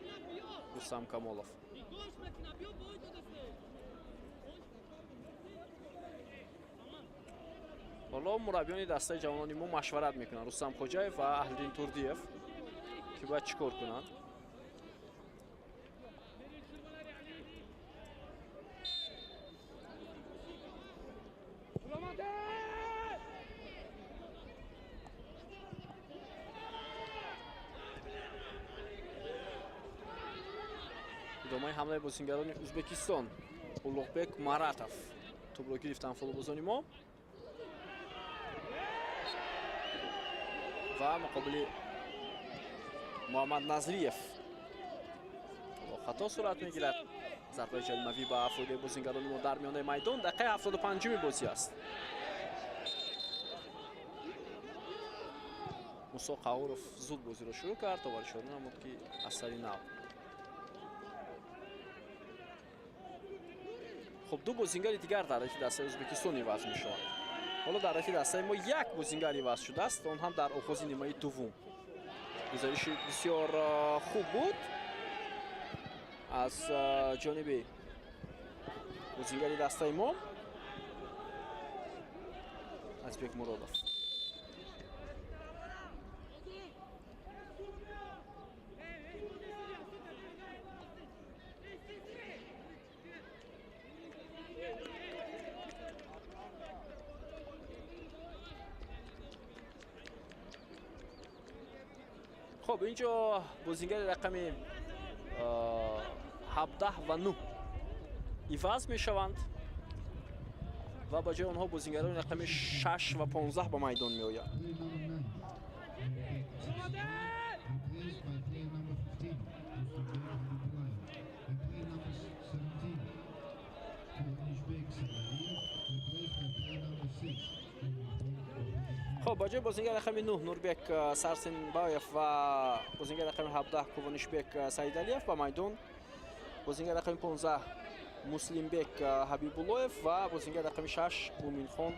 Рустам Камолов? Ҳоло мураббиёни дастаи ҷавонони мо машварат мекунанд, Рустам Хоҷаев ва Аҳлиддин Турдиев, ки бояд чӣ кор кунанд. Идомаи ҳамлаи бозингарони Ӯзбекистон. Улуғбек Маратов тӯбро гирифтанд футболбозони мо ва муқобили Муҳаммад Назриев хато сурат мегирад. Зарбаи ҷаримавӣ ба фоидаи бозингарони мо дар миёнаи майдон. Дақиқаи 75-уми бозӣ аст. Мусо Қаҳуров зуд бозиро шурӯъ кард, довар ишора намуд, ки аз сари нав. Хуб, ду бозингари дигар дар ҳайати дастаи Ӯзбекистон иваз мешаванд. Ҳоло дар ҳайати дастаи мо як бозингар иваз шудааст, он ҳам дар оғози нимаи дуввум. Гузариши бисёр хуб буд аз ҷониби бозингари дастаи мо Азбек Муродов. Хуб, инҷо бозингари рақами 17 ва 9 иваз мешаванд ва ба ҷои онҳо бозингарони рақами 6 ва 15 ба майдон меоянд. Хуб, ба ҷои бозингари рақами 9 Нурбек Сарсенбаев ва бозингари рақами 17 Кувонишбек Саидалиев ба майдон бозингари рақами 15 Муслимбек Ҳабибуллоев ва бозингари рақами 6 Муминхон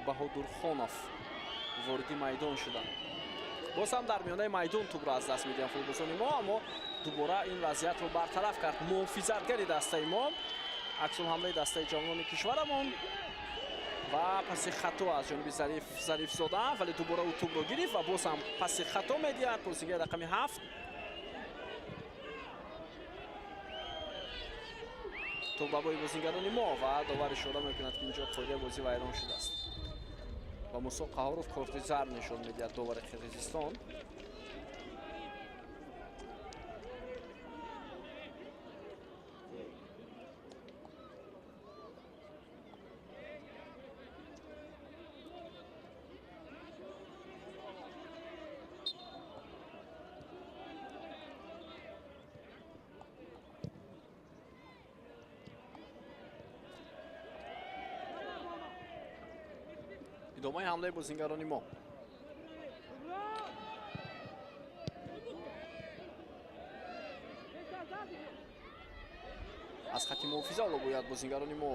Баҳодурхонов вориди майдон шуданд. Боз ҳам дар миёнаи майдон тӯбро аз даст медиҳанд футболбозони мо, аммо дубора ин вазъиятро бартараф кард муҳофизатгари дастаи мо. Аксулҳамлаи дастаи ҷавонони кишварамон ва паси хато аз ҷониби Зарифзода, вале дубора ӯ тӯбро гирифт ва боз ҳам паси хато медиҳад бозингари рақами 7. Тӯб ба бои бозингарони мо ва довар ишора мекунад, ки инҷо қоидаи бозӣ вайрон шудааст ва Мусо Қаҳоров корти зард нишон медиҳад довари Қирғизистон. Идомаи ҳамлаи бозингарони мо. Аз хати муҳофиза ҳоло бояд бозингарони мо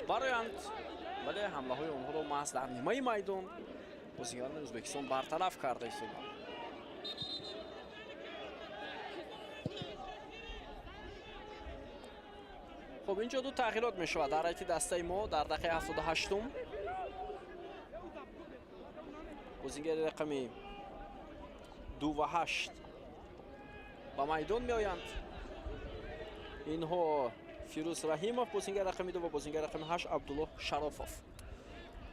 бароянд, вале ҳамлаҳои онҳоро маҳз дар нимаи майдон бозингарони Ӯзбекистон бартараф карда истоданд. Хуб, инҷо ду тағйирот мешавад дар ҳайати дастаи мо дар дақиқаи 78-ум. Бозингари рақами 2 ва 8 ба майдон меоянд. Инҳо Фирӯз Раҳимов, бозингари рақами 2 ва бозингари рақами 8 Абдуллоҳ Шарофов.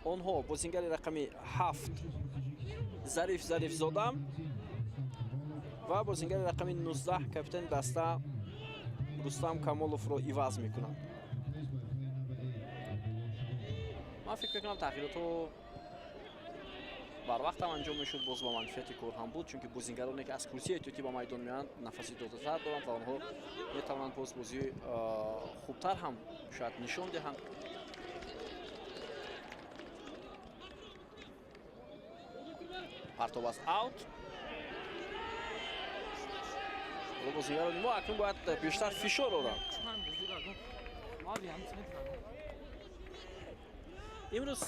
Онҳо бозингари рақами 7 Зариф Зарифзода ва бозингари рақами 19 капитани даста Рустам Камоловро иваз мекунанд. Ман фикр мекунам тағйиротҳо Барвақт ҳам анҷом мешуд, боз ба манфиати кор ҳам буд, чунки бозингароне ки аз курсии эҳтиётӣ ба майдон меоянд нафаси додатар доранд ва онҳо метавонанд боз бозии хубтар ҳам шояд нишон диҳанд. Партов аз аут. Бозингарони мо акнун бояд бештар фишор оранд. Имрӯз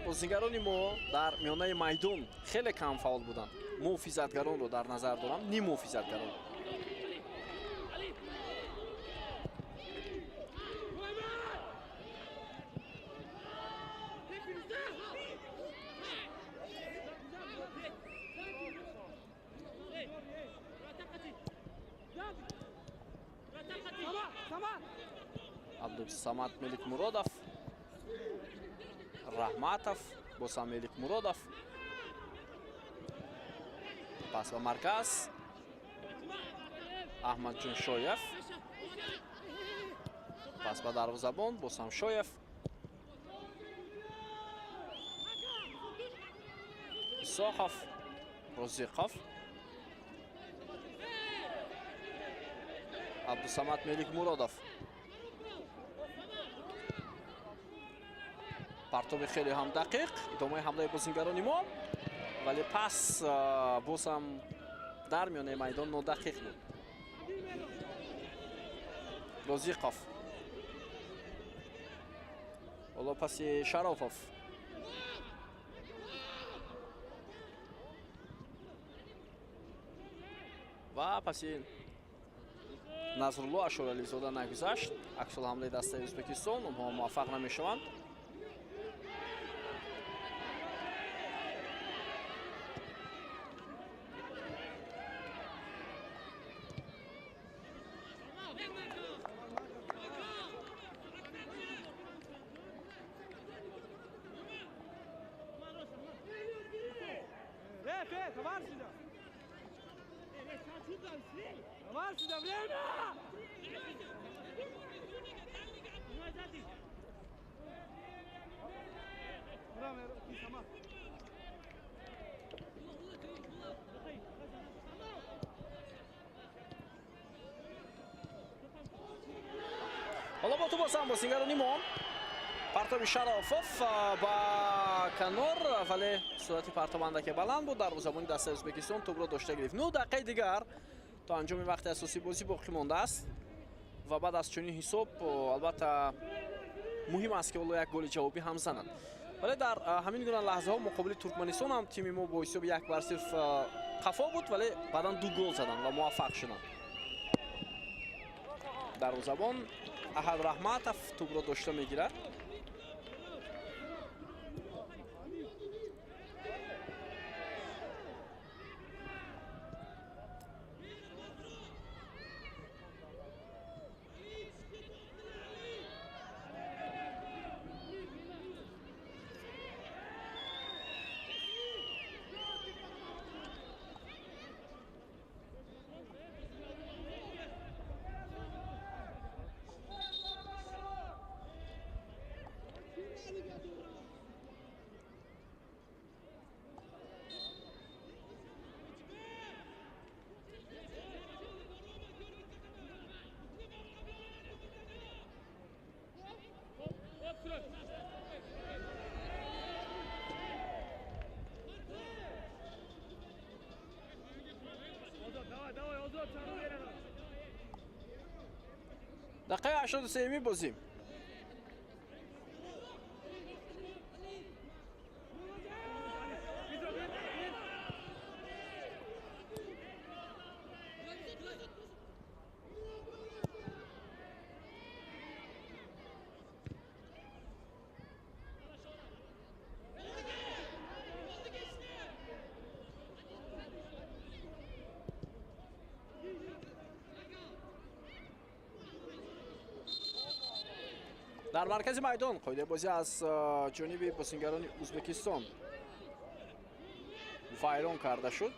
бозингарони мо дар миёнаи майдон хеле кам фаъол буданд. Муҳофизатгаронро дар назар дорам, ним муҳофизатгарон. Абдусамад Меликмуродов, Раҳматов, боз ҳам Меликмуродов. Пас ба марказ. Аҳмадҷон Шоев. Пас ба дарвозабон, боз ҳам Шоев. Исоқов, Розиқов. Абдусамад Меликмуродов. Партоби хеле ҳам дақиқ, идомаи ҳамлаи бозингарони мо, вале пас боз ҳам дар миёнаи майдон нодақиқ буд. Розиқов. Ҳоло паси Шарофов. Ва паси Насрулло Ашурализода нагузашт. Аксул ҳамлаи дастаи Ӯзбекистон, онҳо муваффақ намешаванд. Ҳоло бо ту бозам бозингарони мо. Партоби Шарофов ба канор, вале суръати партоб андаке баланд буд. Дарвозабони дастаи Ӯзбекистон тӯбро дошта гирифт. 9 дақиқаи дигар то анҷоми вақти асосии бозӣ боқӣ мондааст ва баъд аз чунин ҳисоб албатта муҳим аст ки ҳоло як голи ҷавобӣ ҳам занад. Вале дар ҳамин гуна лаҳзаҳо муқобили Туркманистон ҳам тими мо бо ҳисоби 1-0 қафо буд, вале баъдан 2 гол заданд ва муваффақ шуданд. Дарвозабон Аҳад Раҳматов тӯбро дошта мегирад. Дақиқаи 83-ми бозӣ. Дар маркази майдон қоидаи бозӣ аз ҷониби бозингарони Ӯзбекистон вайрон карда шуд.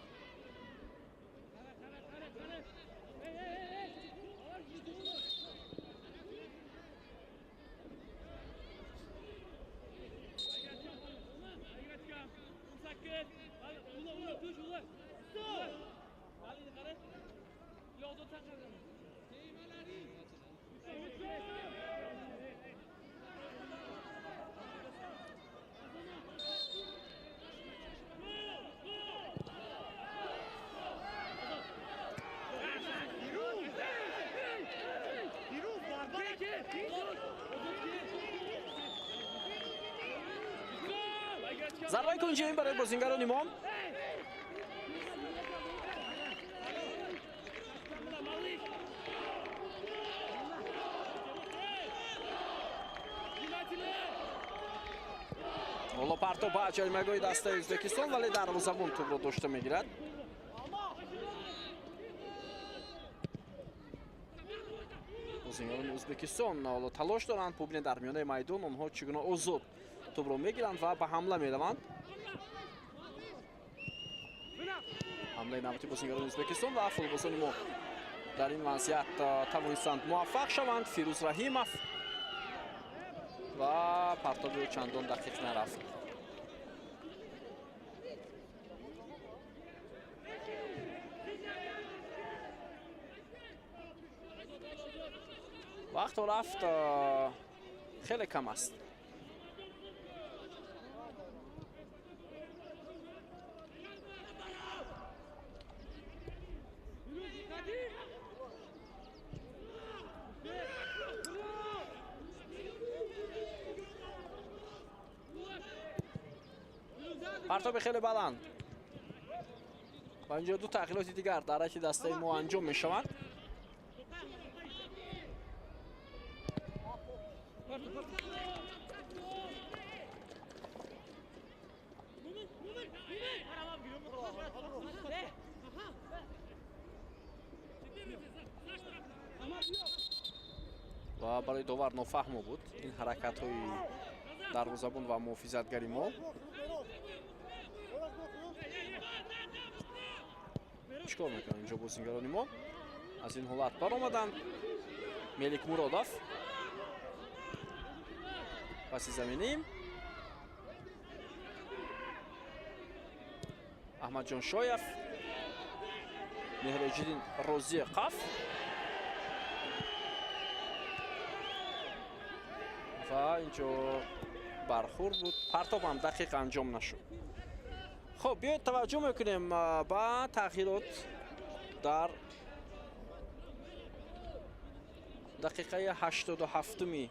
Зарбаи кунҷиин барои бозингарони мо. Ҳоло парто ба ҷаримагоҳи дастаи Ӯзбекистон, вале дарвозабон тӯбро дошта мегирад. Бозингарони Ӯзбекистон ҳоло талош доранд. Бубинед, дар миёнаи майдон онҳо чӣ гуна озод тӯбро мегиранд ва ба ҳамла мераванд. Ҳамлаи навбати бозингарони Ӯзбекистон ва футболбозони мо дар ин вазъият тавонистанд муваффақ шаванд. Фирӯз Раҳимов ва партоби ӯ чандон дақиқ нарафт. Вақту рафт хеле кам аст. Партоби хеле баланд ва инҷо ду тағйироти дигар дар ҳайати дастаи мо анҷом мешаванд. Ва барои довар нофаҳмо буд ин ҳаракатҳои дарвозабон ва муҳофизатгари мо. Чӣ кор мекунанд инҷо бозингарони мо? Аз ин ҳолат баромаданд. Мелик Муродов паси заминӣ, Аҳмадҷон Шоев, Меҳроҷиддин Розиқов ва инҷо бархӯрд буд. Партоб ҳам дақиқ анҷом нашуд. Хуб, биёед таваҷҷӯҳ мекунем ба тағйирот дар дақиқаи 87-уми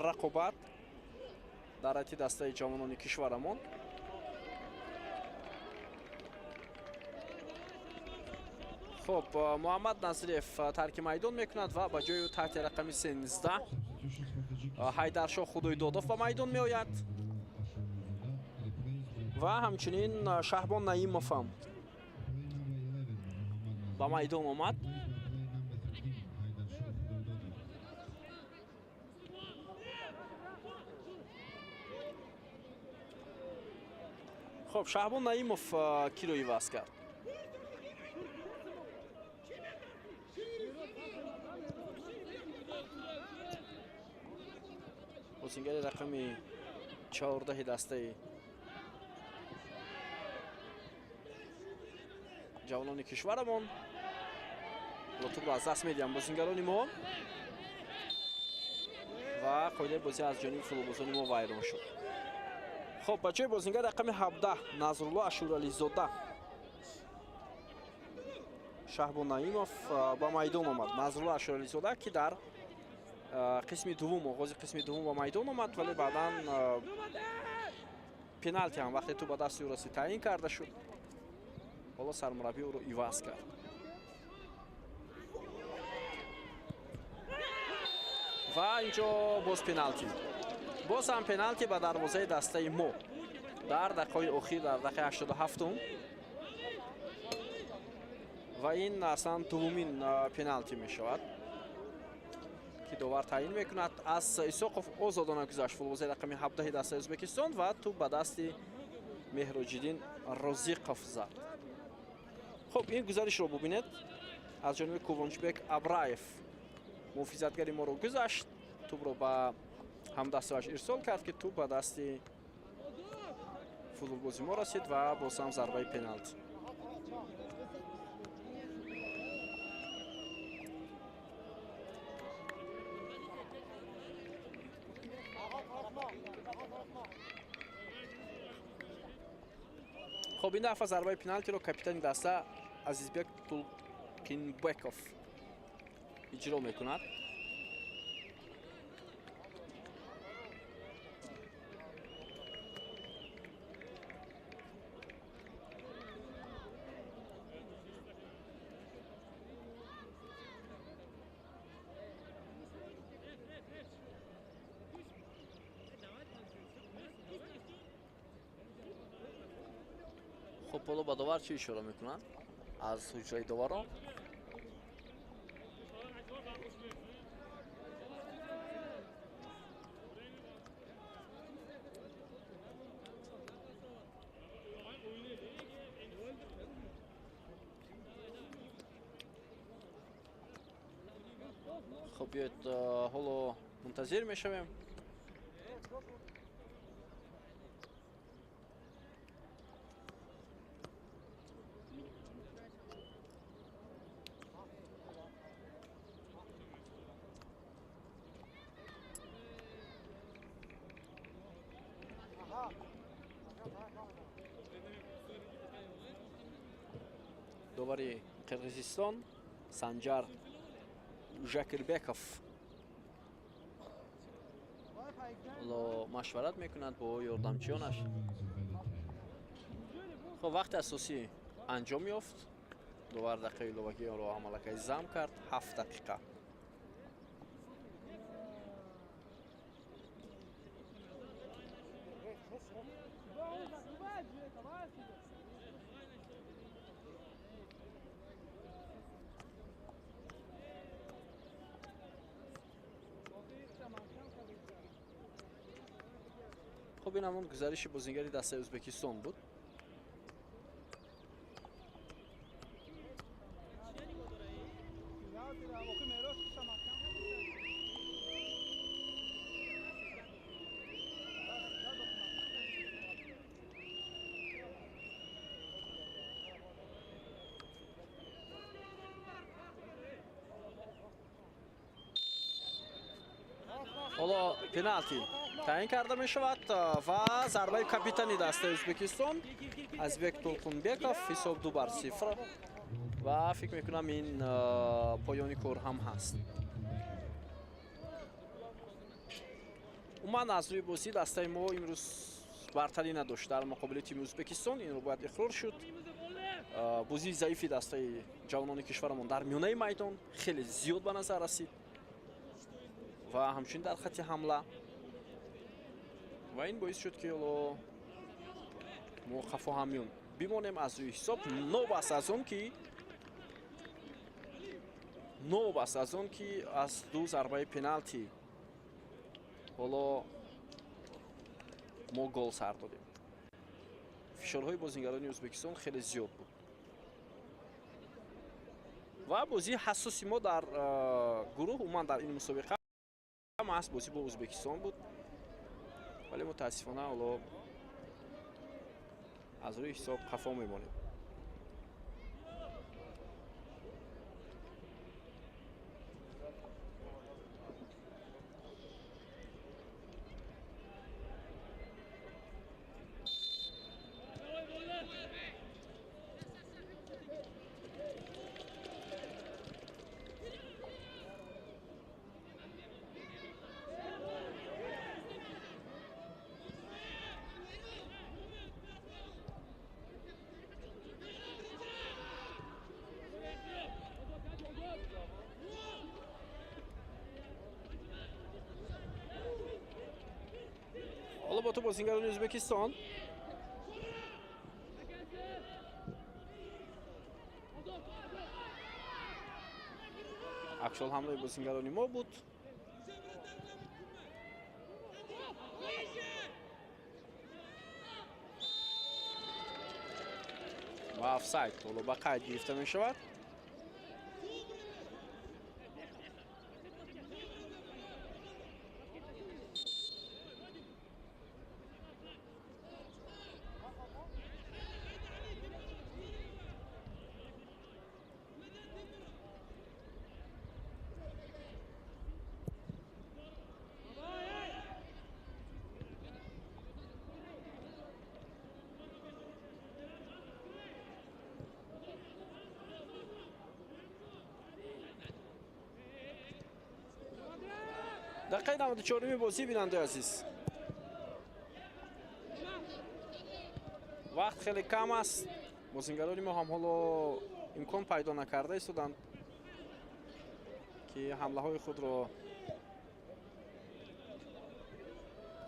рақобат дар ҳайати дастаи ҷавонони кишварамон. Хуб, Муҳаммад Назриев тарки майдон мекунад ва ба ҷои ӯ таҳти рақами 13 Ҳайдаршоҳ Худойдодов ба майдон меояд ва ҳамчунин Шаҳбон Наимов ҳам ба майдон омад. Хуб, Шаҳбон Наимов киро иваз кард? Бозингари рақами 14 дастаи ҷавонони кишварамон. Тӯбро аз даст медиҳанд бозингарони мо ва қоидаи бозӣ аз ҷониби футболбозони мо вайрон шуд. Хуб, ба ҷои бозингар рақами 17 Назрулло Ашурализода Шаҳбон Наимов ба майдон омад. Назрулло Ашурализода, ки дар қисми дуввум, оғози қисми дуввум ба майдон омад, вале баъдан пеналти ҳам вақте тӯб ба дасти ӯ расид таъин карда шуд. Ҳоло сармураббӣ ӯро иваз кард. Ва инҷо боз пеналти. Боз ҳам пеналти ба дарвозаи дастаи мо дар дақиқаи охир, дар дақиқаи 87-ум. Ва ин аслан дуввумин пеналти мешавад, ки довар таъин мекунад. Аз Исоқов озодона гузашт футболбози рақами 17 дастаи Ӯзбекистон ва тӯб ба дасти Меҳроҷиддин Розиқов зад. Хуб, ин гузаришро бубинед. Аз ҷониби Кувончбек Абраев муҳофизатгари моро гузашт, тӯбро ба ҳамдастааш ирсол кард, ки тӯб ба дасти футболбози мо расид ва боз ҳам зарбаи пеналти. Хуб, ин дафъа зарбаи пеналтиро капитани даста Азизбек Тулқинбеков иҷро мекунад. Хуб, ҳоло ба довар чӣ ишора мекунанд аз ҳуҷраи доварон? Хуб, биёед ҳоло мунтазир мешавем. Довари Қирғизистон Санҷар Жакирбеков ҳоло машварат мекунад бо ёрдамчиёнаш. Хуб, вақти асосӣ анҷом ёфт. Довар дақиқаи иловагиро амалакай зам кард, 7 дақиқа. Хуб, ин ҳамон гузариши бозингари дастаи Ӯзбекистон буд. Ҳоло пеналти таъин карда мешавад ва зарбаи капитани дастаи Ӯзбекистон Азизбек Тулқунбеков, ҳисоб 2-0 ва фикр мекунам ин поёни кор ҳам ҳаст. Умуман аз рӯи бозӣ дастаи мо имрӯз бартарӣ надошт дар муқобили тими Ӯзбекистон, инро бояд иқрор шуд. Бозии заифи дастаи ҷавонони кишварамон дар миёнаи майдон хеле зиёд ба назар расид ва ҳамчунин дар хатти ҳамла, ва ин боис шуд ки ҳоло мо қафо ҳамён бимонем аз рӯи ҳисоб, новобаста аз он ки аз 2 зарбаи пеналти ҳоло мо гол сар додем. Фишорҳои бозингарони Ӯзбекистон хеле зиёд буд ва бозии ҳассоси мо дар гурӯҳ, умуман дар ин мусобиқа маҳз бозӣ бо Ӯзбекистон буд, вале мутаассифона ҳоло аз рӯи ҳисоб қафо мемонем. Ҳоло бо ту бозингарони Ӯзбекистон. Аксол ҳамлаи бозингарони мо буд. Ва офсайд ҳоло ба қайд гирифта мешавад. Дақиқаи 94-уми бозӣ, бинандаи азиз. Вақт хеле кам аст. Бозингарони мо ҳам ҳоло имкон пайдо накарда истоданд, ки ҳамлаҳои худро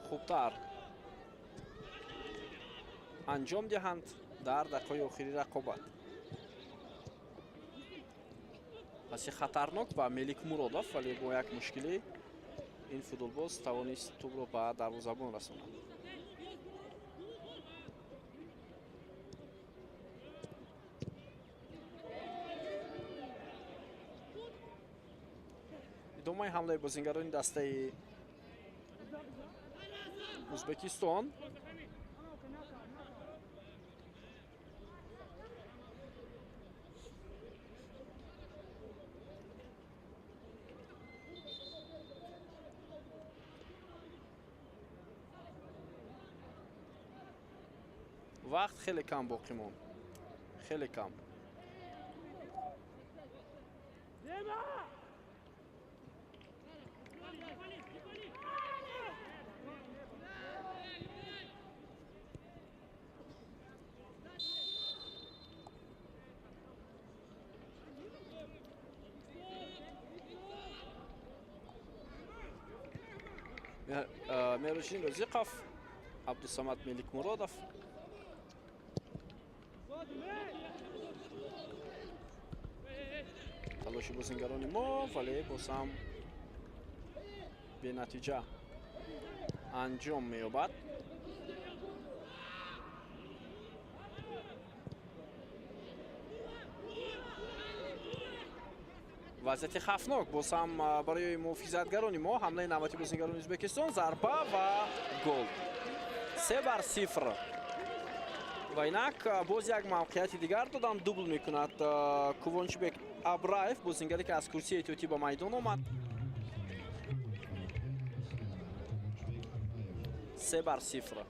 хубтар анҷом диҳанд дар дақиқаҳои охири рақобат. Паси хатарнок ба Мелик Муродов, вале бо як мушкилӣ ин футболбоз тавонист тӯбро ба дарвозабон расонад. Идомаи ҳамлаи бозингарони дастаи Ӯзбекистон. Вақт хеле кам боқӣ монд. Хеле кам. Мероҷиддин Розиқов, Абдусамад Меликмуродов. Талоши бозингарони мо, вале боз ҳам бенатиҷа анҷом меёбад. Вазъияти хавфнок боз ҳам барои муҳофизатгарони мо. Ҳамлаи навбати бозингарони Ӯзбекистон, зарба ва гол. 3-0. Ва инак боз як мавқеияти дигар додам, дубл мекунад Кувончбек Абраев, бозингаре ки аз курсии эҳтиётӣ ба майдон омад. 3-0.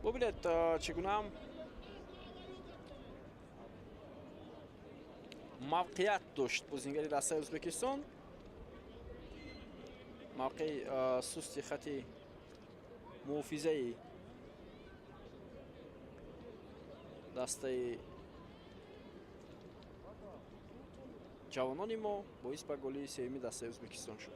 Бубинед, чӣ гуна мавқеият дошт бозингари дастаи Ӯзбекистон. Мавқеи сусти хати муҳофизаи дастаи ҷавонони мо боис ба голи сеюми дастаи Ӯзбекистон шуд.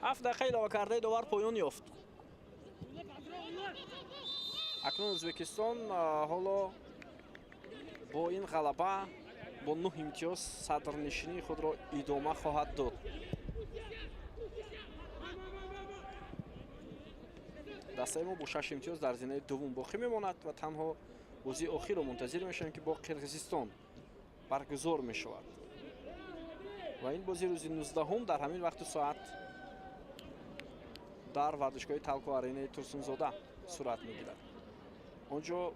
Ҳафт дақиқа иловакардаи довар поён ёфт. Акнун Ӯзбекистон ҳоло бо ин ғалаба бо 9 имтиёз садрнишинии худро идома хоҳад дод. Дастаи мо бо 6 имтиёз дар зинаи дуввум боқӣ мемонад ва танҳо бозии охирро мунтазир мешавем, ки бо Қирғизистон баргузор мешавад. Ва ин бозӣ рӯзи 19 дар ҳамин вақту соат дар варзишгоҳи Талко Аренаи Турсунзода сурат мегирад. Он ҷо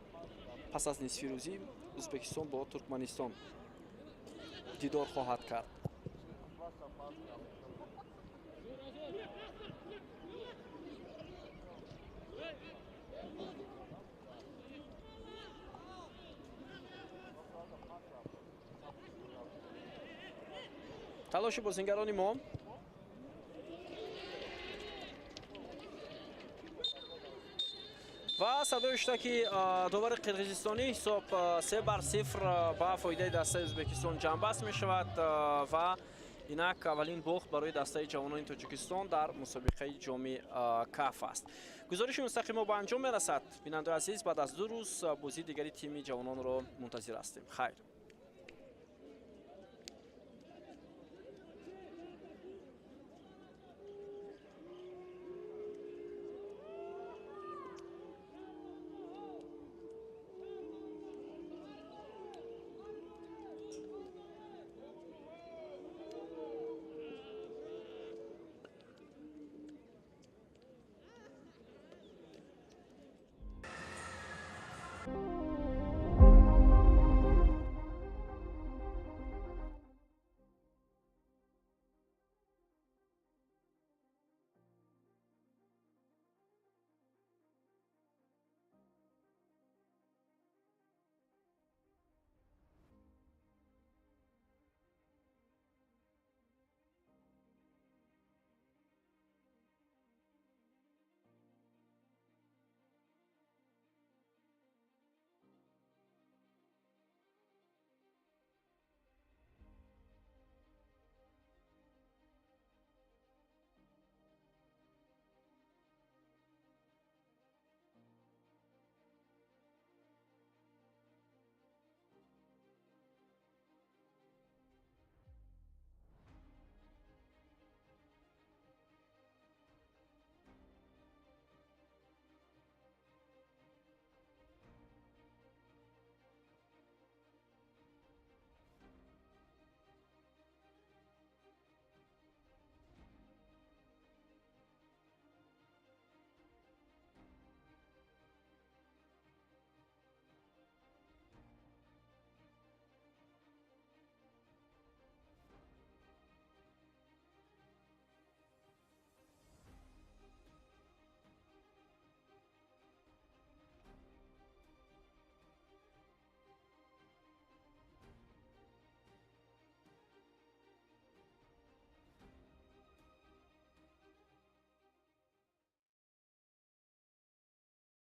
пас аз нисфирӯзӣ Ӯзбекистон бо Туркманистон дидор хоҳад кард. Талоши бозингарони мо. Ва садои шуда, ки довари қирғизистонӣ ҳисоб 3-0 ба фоидаи дастаи Ӯзбекистон ҷамъбаст мешавад ва Инак, аввалин бохт барои дастаи ҷавонони Тоҷикистон дар мусобиқаи Ҷоми КАФ аст. Гузориши мустақим мо ба анҷом мерасад. Бинандаи азиз, баъд аз 2 рӯз бозии дигари тими ҷавононро мунтазир ҳастем. Хайр.